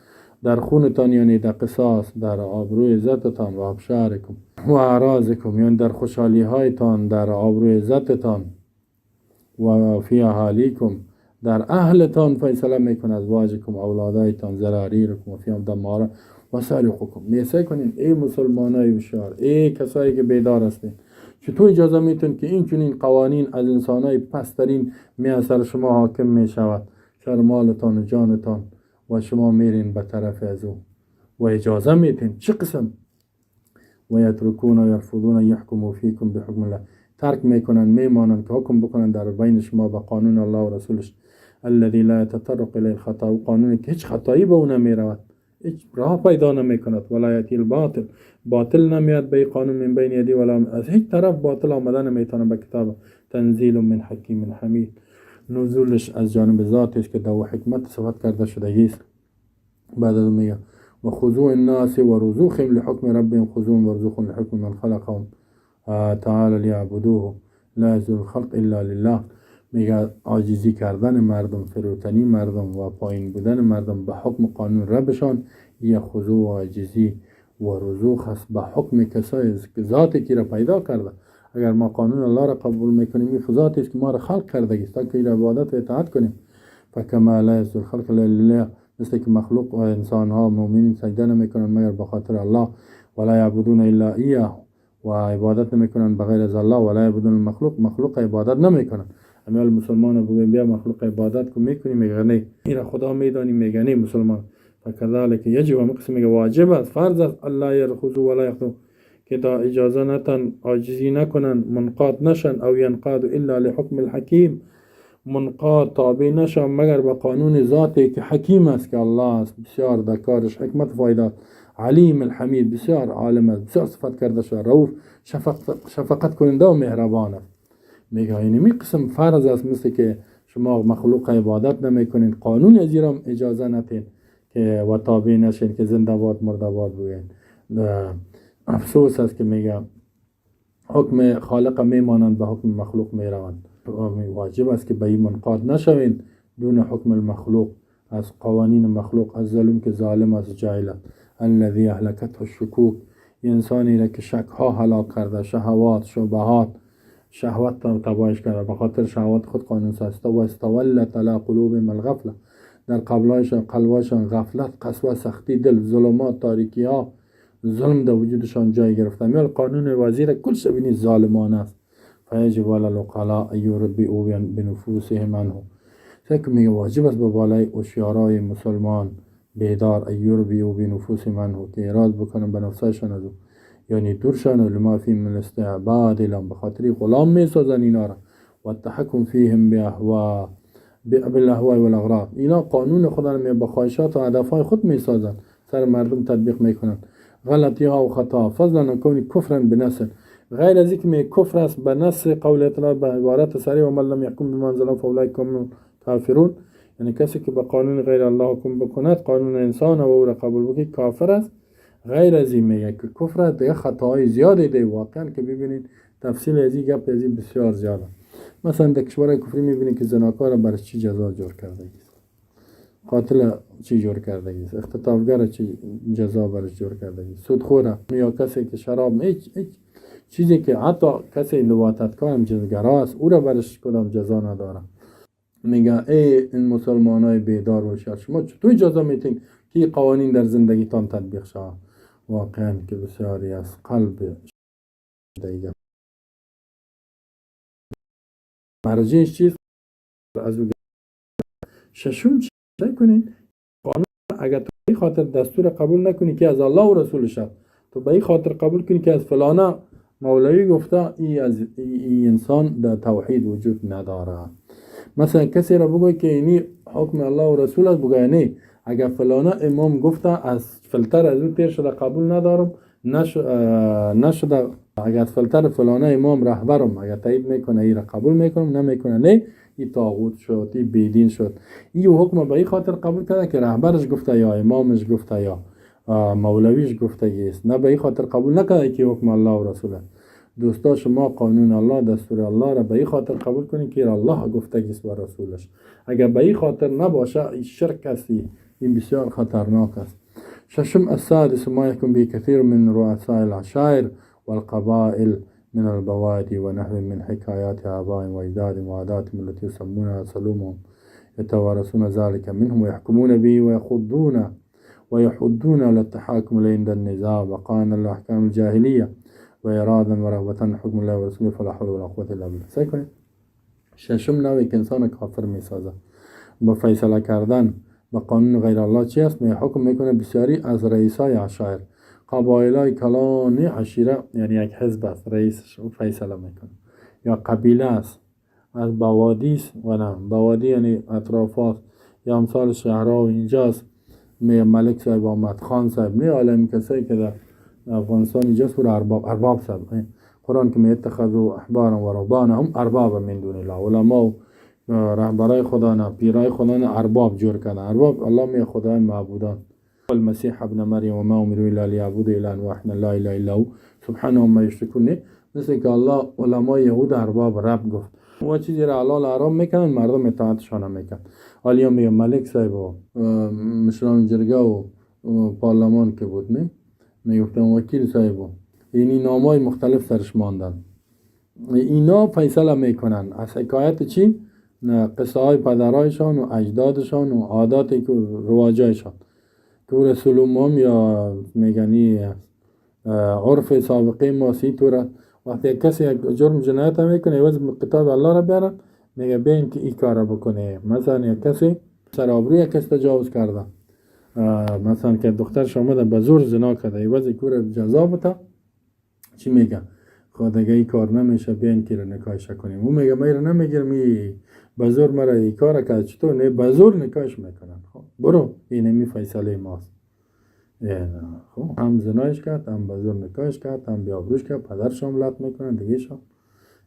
B: در خونتان، یعنی در قصاص، در آبروی عزتتان، و ابشارکم و اعراضکم، یعنی در خوشحالی هایتان، در آبروی عزتتان، و فی اهالیکم، در اهلتان فیصله میکنه، ازواجکم، اولادایتان، ذراریکم، و فی دمار و سارقکم. میسه کنین ای مسلمانای هوشیار، ای کسایی که بیدار هستین، چطور اجازه میتون که این چنین قوانین از انسانای پسترین می سر شما حاکم میشود، سر مالتان و جانتان، و شما میرین به طرف از او و اجازه میتین؟ چه قسم؟ و یترکون و یرفضون یحکموا فیکم بحکم الله، ترک میکنن، میمانند که حکم بکنن در بین شما به قانون الله و رسولش، الذي لا يتطرق الیه الخطا، و قانونی که هیچ خطایی به او نمیرود، هیچ راه پیدا نمیکند، ولا یأتی الباطل، باطل نمیاد به قانون، من بین یدیه ولا، از هیچ طرف باطل آمده نمیتونه به کتاب. تنزیل من حکیم حمید، نزولش از جانب ذات است که دو حکمت صفت کرده شده است. بعد از میگه و خضوع الناس و رضوخهم لحکم ربهم خضوع و رضوخ لحکم من خلقهم تعالی لیعبدوه لا یذل الخلق الا لله. میگه عاجزی کردن مردم، فروتنی مردم و پایین بودن مردم به حکم قانون ربشان، یه خضوع و عاجزی و رضوخ است به حکم کسایی ذاتی که را پیدا کرده. اگر ما قانون الله را قبول میکنیم، این ذاتی است که ما را خلق کرده است تا که عبادت و اطاعت کنیم. فکما لا یسجد الخلق الا لله، مثل که مخلوق و انسان ها مؤمنین سجده نمیکنن مگر به خاطر الله، ولا یعبدون الا ایاه، و عبادت نمیکنن بغیر از الله، ولا یعبدون المخلوق، مخلوق عبادت نمیکنن. امیال مسلمان بگویم بیا مخلوق عبادت کو میکنی، میگه نه، این خدا میدانی، میگه نه مسلمان. فکذالک یجب، هم قسم میگه واجب است، فرض است، الله یرخذو ولا یخذو، که تا اجازه نتن، عاجزی نکنن، منقاد نشن، او ینقاد الا لحکم الحکیم، منقاد تابع نشن مگر به قانون ذاتی که حکیم است، که الله است، بسیار در کارش حکمت فایدات، علیم الحمید، بسیار عالم است، بسیار صفت کرده شده، رؤوف، شفقت کننده و مهربان است. میگه اینمی قسم فرض است، مثل که شما مخلوق عبادت نمیکنین، قانون از اجازه نتین که و تابع نشین که زنده باد مرده باد بگوین. افسوس است که میگه حکم خالق میمانند، به حکم مخلوق میروند. واجب است که به این منقاد نشوین دون حکم المخلوق، از قوانین مخلوق، از ظلم که ظالم است، جاهل است. الذي اهلكته الشکوک، انسانی را که شک ها هلاک کرده، شهوات، شبهات، شهوت تباهش کرده، به خاطر شهوات خود قانون سازده، و استولت علی قلوبهم الغفله، در قبلایشان قلبایشان غفلت، قسوه، سختی دل، ظلمات، تاریکی ها، ظلم در وجودشان جای گرفته. میال قانون وزیر کل شبینی ظالمانه است. فیجب علی العقلاء ان یربئوا بنفوسهم عنه، فکر میگه واجب است به بالای هوشیارای مسلمان بیدار، ان یربئوا بنفوسهم عنه، که اعراض بکنن به نفسشان از او، یعنی دورشان، لما فی من استعباد لهم، به خاطر غلام میسازن اینا را، و التحکم فیهم باهوا بالاهواء والاغراض، اینا قانون خدا را به خواهشات و هدفهای خود میسازن، سر مردم تطبیق میکنن، غلطی ها و خطا، فضلا عن کون کفرا بنص، غیر از اینکه کفر است به نص قول اطلاع، به عبارت صریح، و من لم یحکم بما انزل الله فاولئک هم الکافرون، یعنی کسی که به قانون غیر الله حکم بکند، قانون انسان و او را قبول بکنه، کافر است. غیر از این میگه که کفر است، دیگه خطاهای زیادی دی واقعا که ببینید تفصیل از این گپ از این بسیار زیاده. مثلا در کشورهای کفری میبینید که زناکار برای چی جزا جور کرده است، قاتل چی جور کرده است، اختطافگر چی جزا برش جور کرده است، سودخور یا کسی که شراب، هیچ چیزی که حتی کسی لواطتکار هم جنسگرا است، او را برش کدام جزا نداره. میگه ای این مسلمان های بیدار و هوشیار، شما چطور اجازه میتین که قوانین در زندگیتان تطبیق شود؟ واقعا که بسیاری از قلب دیگه مرجعش چیست؟ از او ششم چی کنین؟ قانون اگر تو به خاطر دستور قبول نکنی که از الله و رسولش است، تو به این خاطر قبول کنی که از فلانه مولوی گفته، ای از ای انسان در توحید وجود نداره. مثلا کسی را بگوی که اینی حکم الله و رسول است، بگوی نه، اگر فلانه امام گفته از فلتر از او تیر شده قبول ندارم، نشده. اگر از فلتر فلانه امام رهبرم اگر تایید میکنه ای را قبول میکنم، نمیکنه نه، این طاغوت شد، این بیدین شد. این حکم به این خاطر قبول کرده که رهبرش گفته یا امامش گفته یا مولویش گفته است، نه به این خاطر قبول نکرده که حکم الله و رسول است. دوستا شما قانون الله، دستور الله را به این خاطر قبول کنید که الله گفته است و رسولش. اگر به این خاطر نباشه، این شرک است، این بسیار خطرناک است. ششم، السادس ما يحكم به كثير من رؤساء العشائر والقبائل من البوادي ونحو من حكايات آبائهم وأجدادهم وعاداتهم التي يسمونها سلومهم، يتوارثون ذلك منهم ويحكمون به ويحضون على التحاكم عند النزاع بقاء الأحكام الجاهلية وإرادا ورغبة حكم الله ورسوله فلا حول ولا قوة إلا بالله. سعی کنید ششم نوعی که انسان کافر میسازه با فیصله کردن با قانون غیر الله چی است؟ می حکم میکنه بسیاری از رئیسای عشایر، قبایلای کلان عشیره، یعنی یک حزب است، رئیسش او فیصله میکنه، یا قبیله است از بوادی است و نه بوادی یعنی اطرافات یا امثال شهرها و اینجاست، می ملک صاحب آمد، خان صاحب، نه عالم کسایی که در افغانستان اینجاست او ارباب صاحب. قرآن که می اتخذوا احبارا و رهبانهم اربابا من دون الله، علما و رهبرای خدا نه، پیرای خدا نه، ارباب جور کردن. ارباب الله می خدای معبودان. المسیح ابن مریم و ما امروا الا لیعبدوا الها واحدا لا اله الا هو سبحانه عما یشرکون. مثل که الله علمای یهود ارباب رب گفت و چیزی را حلال حرام میکنن، مردم اطاعتشان میکنن. حالا میگه ملک صاحب و مشران جرگه و پارلمان که بود، نه میگفتن وکیل صاحب و اینی نامای مختلف سرش ماندن. اینا فیصله میکنن از حکایت چی؟ قصه های پدرایشان و اجدادشان و عاداتی که رواجایشان که او سلومام یا میگنی عرف سابقه ما سی طوره. وقتی کسی یک جرم جنایت میکنه عوض کتاب الله را بیارن، میگه بیاین که این کار بکنه. مثلا یک کسی سر آبروی یک کسی تجاوز کرده، مثلا که دخترش آمده به زور زنا کرده، عوض کور جزا بده چی میگه؟ خب دیگه این کار نمیشه، بیاین که نکاحش کنیم. او میگه من رو نمیگیرم، به زور مرا این کار کرد، چطور؟ نه به زور نکاحش میکنن. خب برو، این می فیصله ماست. خب هم زنایش کرد، هم به زور نکاحش کرد، هم بی‌آبروش کرد، پدرش هم لط میکنن دیگه شام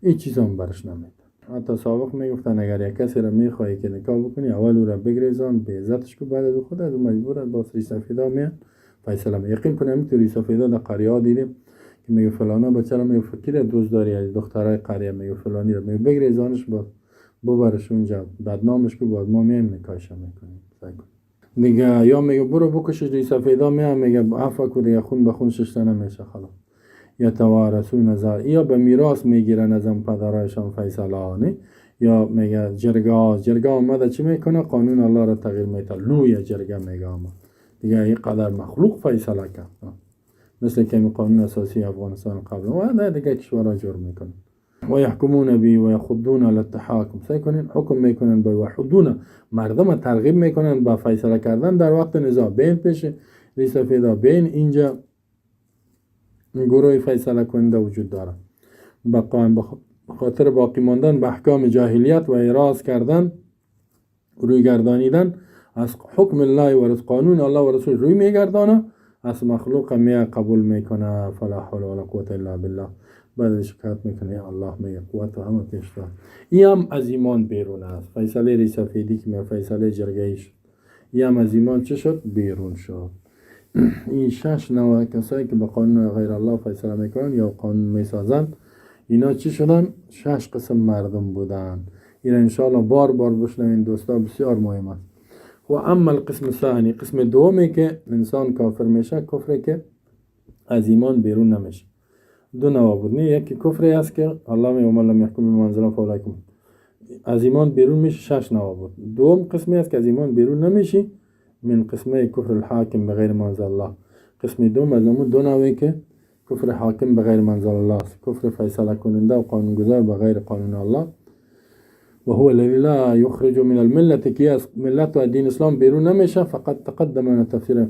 B: این چیز هم برش نمیده. حتی سابق میگفتن اگر یک کسی را میخوایی که نکاح بکنی، اول او را بگریزان، به عزتش کو، بعد از خود از مجبور است باز ریش سفیدا میان فیصله می. یقین کنم تو ریش سفیدا در قریه دیدیم که میگه فلانا بچه را میگه فکر دوست داری از دخترای قریه، میگه فلانی را میگه بگریزانش، با ببرش اونجا بدنامش کو، بعد ما میایم نکاحش میکنیم دیگه. یا میگه برو بکشش، ریش سفیدا میام میگه عفو کو دیگه، خون به خون ششته نمیشه خلاص. یتوارثون ذلک، یا به میراث میگیرن از پدرایشان فیصله، یا میگه جرگه، جرگه آمده چی میکنه؟ قانون الله را تغییر میده. لوی جرگه میگه آمد دیگه، این قدر مخلوق فیصله کرد، مثل که قانون اساسی افغانستان قبل و دیگه کشورها جور میکنه. و یحکمون بی و یخضون علی التحاکم، سعی کنین حکم میکنن با یحضون، مردم ترغیب میکنن با فیصله کردن در وقت نزاع. بین پیش ریش سفیدا، بین اینجا گروه فیصله کننده وجود داره. بقای خاطر باقی ماندن به احکام جاهلیت و اعراض کردن، روی گردانیدن از حکم الله و از قانون الله و رسول روی میگردانه، از مخلوق می قبول میکنه. فلا حول ولا قوة الا بالله. بعد شکایت میکنه الله میگه قوت و همه پیش دار. این هم از ایمان بیرون است. فیصله ریش سفیدی که می فیصله جرگه شد، این هم از ایمان چه شد؟ بیرون شد. این شش نوع کسایی که به قانون غیر الله فیصله میکنن یا قانون میسازن، اینا چی شدن؟ شش قسم مردم بودن. این انشاءالله بار بار بشنوین دوستا، بسیار مهم است. و اما القسم الثاني، قسم دومی که انسان کافر میشه، کفری که از ایمان بیرون نمیشه. دو نوع بود، نه یکی کفری است که الله می ومن لم یحکم بما انزل الله فاولئک از ایمان بیرون میشه، شش نوع بود. دوم قسمی است که از ایمان بیرون نمیشی، من قسمه کفر الحاکم بغیر ما انزل الله. قسم دوم از همون دو نوعی که کفر حاکم بغیر ما انزل الله است، کفر فیصله کننده و قانونگذار بغیر قانون الله. و هو الذي لا يخرج من الملة، که از ملت و دین اسلام بیرون نمیشه. فقط تقدم من تفسیر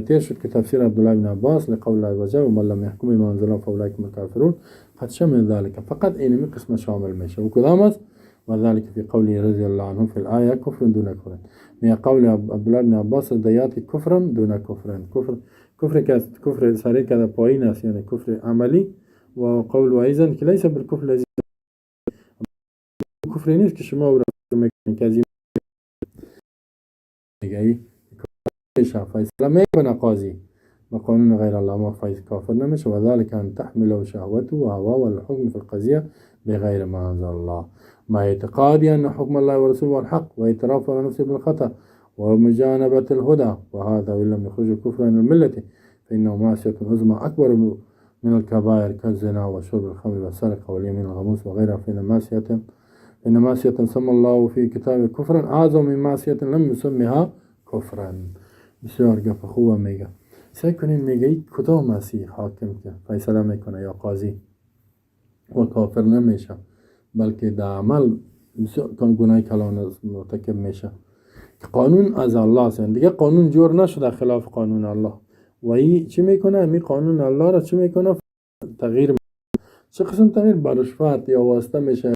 B: تیر شد که تفسیر عبدالله بن عباس لقول الله عز وجل ومن لم يحكم بما انزل الله فاولئك هم الكافرون قد شمل ذلك. فقط اینمی قسم شامل میشه و کدام است؟ و ذلك في قوله رضي الله عنه في الآية كفر دون كفر. می قول عبدالله بن عباس دیات کفر دون کفر، کفر کفر که کفر سری که پایین است، یعنی کفر عملی. و قول و ایضا که لیس بالکفر الذی، کفر نیست که شما او را میکنید که از این فیصله میکنه قاضی با قانون غیر الله، ما فیصله کافر نمیشه. و ذلك ان تحمله شهوته و هواه والحكم في القضية بغير ما انزل الله مع اعتقاد ان حكم الله ورسوله هو الحق واعتراف على نفسه بالخطأ. ومجانبة الهدى، وهذا وإن لم يخرج كفرا من الملة فإنه معصية عظمى أكبر من الكبائر كالزنا وشرب الخمر والسرقة واليمين الغموس وغيرها، فإن معصية سمى الله في كتابه كفرا أعظم من معصية لم يسمها كفرا. بسیار گپ خوب میگه. سعی کنین میگه ای کدام مسیح حاکم که فیصله میکنه یا قاضی و کافر نمیشه، بلکه در عمل بسیار گناه کلان مرتکب میشه که قانون از الله است، دیگه قانون جور نشده خلاف قانون الله. و ای چی میکنه؟ می قانون الله را چی میکنه؟ تغییر میکنه. چه قسم تغییر؟ با رشوت یا واسطه میشه.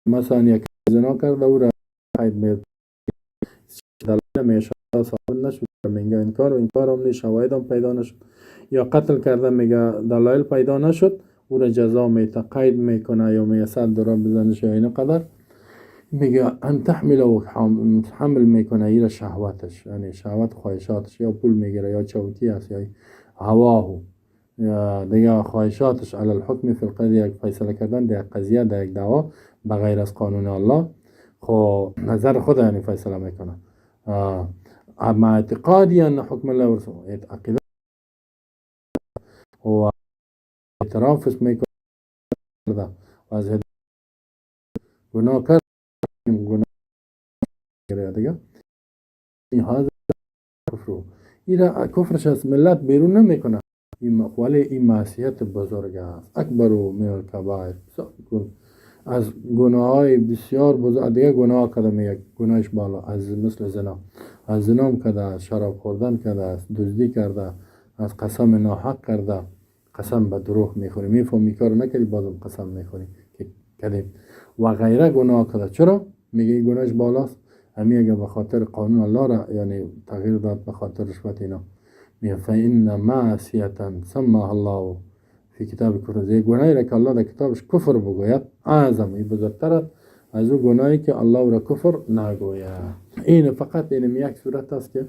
B: مثلا یک زنا کرده او را قید می میشه ثابت نشد، میگه انکار و انکار هم نیست، شواهد هم پیدا نشد، یا قتل کرده میگه دلایل پیدا نشد، او را جزا میته، قید میکنه یا میگه 100 درهم بزنش یا اینو قدر. میگه ان تحمل و حمل میکنه ایره شهوتش، یعنی شهوت خواهشاتش، یا پول میگیره یا چوکی است یا هواه یا دیگه خواهشاتش، علی الحکم فی القضیه، یک فیصله کردن در یک قضیه، در یک دعوا بغیر از قانون الله، خو نظر خود یعنی فیصله میکنه. اما اعتقادی ان حکم الله ورسوله، عقیده و اعترافش میکنه و از گناه کرد، گناه دیگه این هذا کفر، این کفرش از ملت بیرون نمیکنه، ولی این معصیت بزرگ است، اکبر من الکبائر، از گناه های بسیار بزرگ. دیگه گناه کرده میگه گناهش بالا، از مثل زنا، از زنام کرده، از شراب خوردن کرده، از دزدی کرده، از قسم ناحق کرده، قسم به دروغ میخوری، میفهمی کار نکردی بازم قسم میخوری که کردیم و غیره گناه کرده. چرا؟ میگه این گناهش بالاست. همی اگه به خاطر قانون الله را یعنی تغییر داد به خاطر رشوت اینا، میگه فإن معصیة سماها الله فی کتاب کفر، یک گناهی را که الله در کتابش کفر بگوید اعظم، این بزرگتر از او گناهی که الله را کفر نگوید. این فقط این یک صورت است که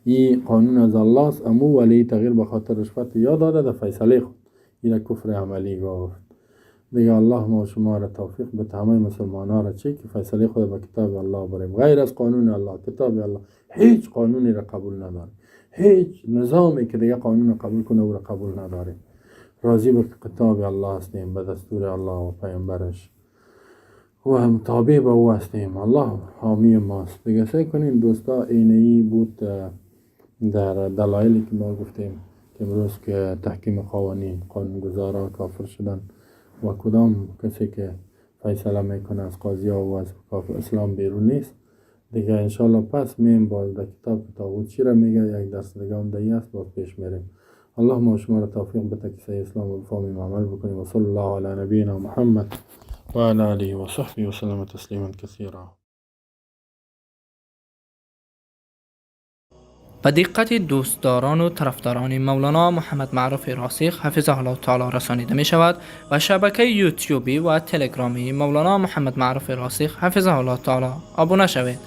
B: این قانون از الله است، امو ولی تغییر به خاطر رشوت یا داده در فیصله خود، این کفر عملی گفت. دیگه الله ما شما را توفیق به همه مسلمان ها را چه که فیصله خود به کتاب الله بریم، غیر از قانون الله، کتاب الله هیچ قانونی را قبول نداریم، هیچ نظامی که دیگه قانون را قبول کنه او را قبول نداریم. راضی به کتاب الله هستیم، به دستور الله و پیامبرش و هم تابع به او هستیم. الله حامی ماست. دیگه سعی کنیم دوستا، اینی بود در دلایلی که ما گفتیم که امروز که تحکیم قوانین، قانونگذارا کافر شدن و کدام کسی که فیصله میکنه از قاضی ها و از کافر اسلام بیرون نیست. دیگه انشالله پس میم باز در کتاب طاغوت چی را میگه، یک درس دیگه هم دیگه است، باز پیش میریم. الله ما شما را توفیق بده که صحیح اسلام و بفهمیم عمل بکنیم. و صلی الله علی نبینا محمد و علی آله و صحبه و سلم تسلیما کثیرا.
A: به دقت دوستداران و طرفداران مولانا محمد معروف راسخ حفظه الله تعالی رسانیده می شود و شبکه یوتیوبی و تلگرامی مولانا محمد معروف راسخ حفظه الله تعالی آبونه شوید.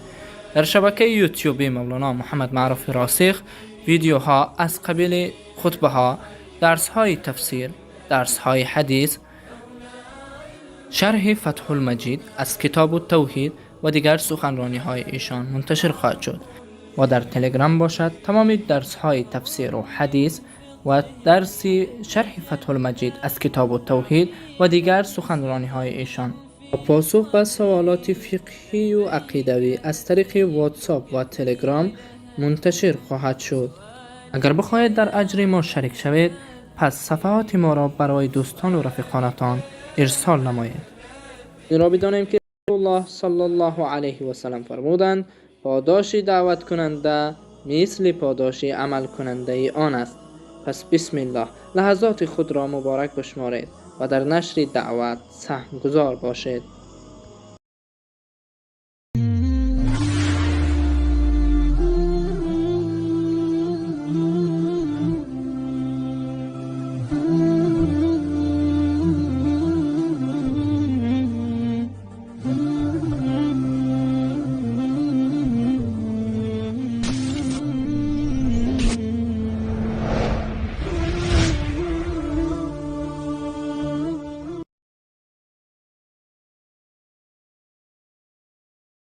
A: در شبکه یوتیوبی مولانا محمد معروف راسخ ویدیوها از قبیل خطبه ها، درس های تفسیر، درس های حدیث، شرح فتح المجید از کتاب التوحید و دیگر سخنرانی های ایشان منتشر خواهد شد. و در تلگرام باشد تمام درس های تفسیر و حدیث و درس شرح فتح المجید از کتاب التوحید و دیگر سخنرانی های ایشان. پاسخ به سوالات فقهی و عقیدوی از طریق واتساپ و تلگرام منتشر خواهد شد. اگر بخواهید در اجر ما شریک شوید، پس صفحات ما را برای دوستان و رفیقانتان ارسال نمایید. این را بدانیم که رسول الله صلی الله علیه و سلم فرمودند: پاداش دعوت کننده مثل پاداش عمل کننده آن است. پس بسم الله لحظات خود را مبارک بشمارید و در نشر دعوت سهمگذار باشید.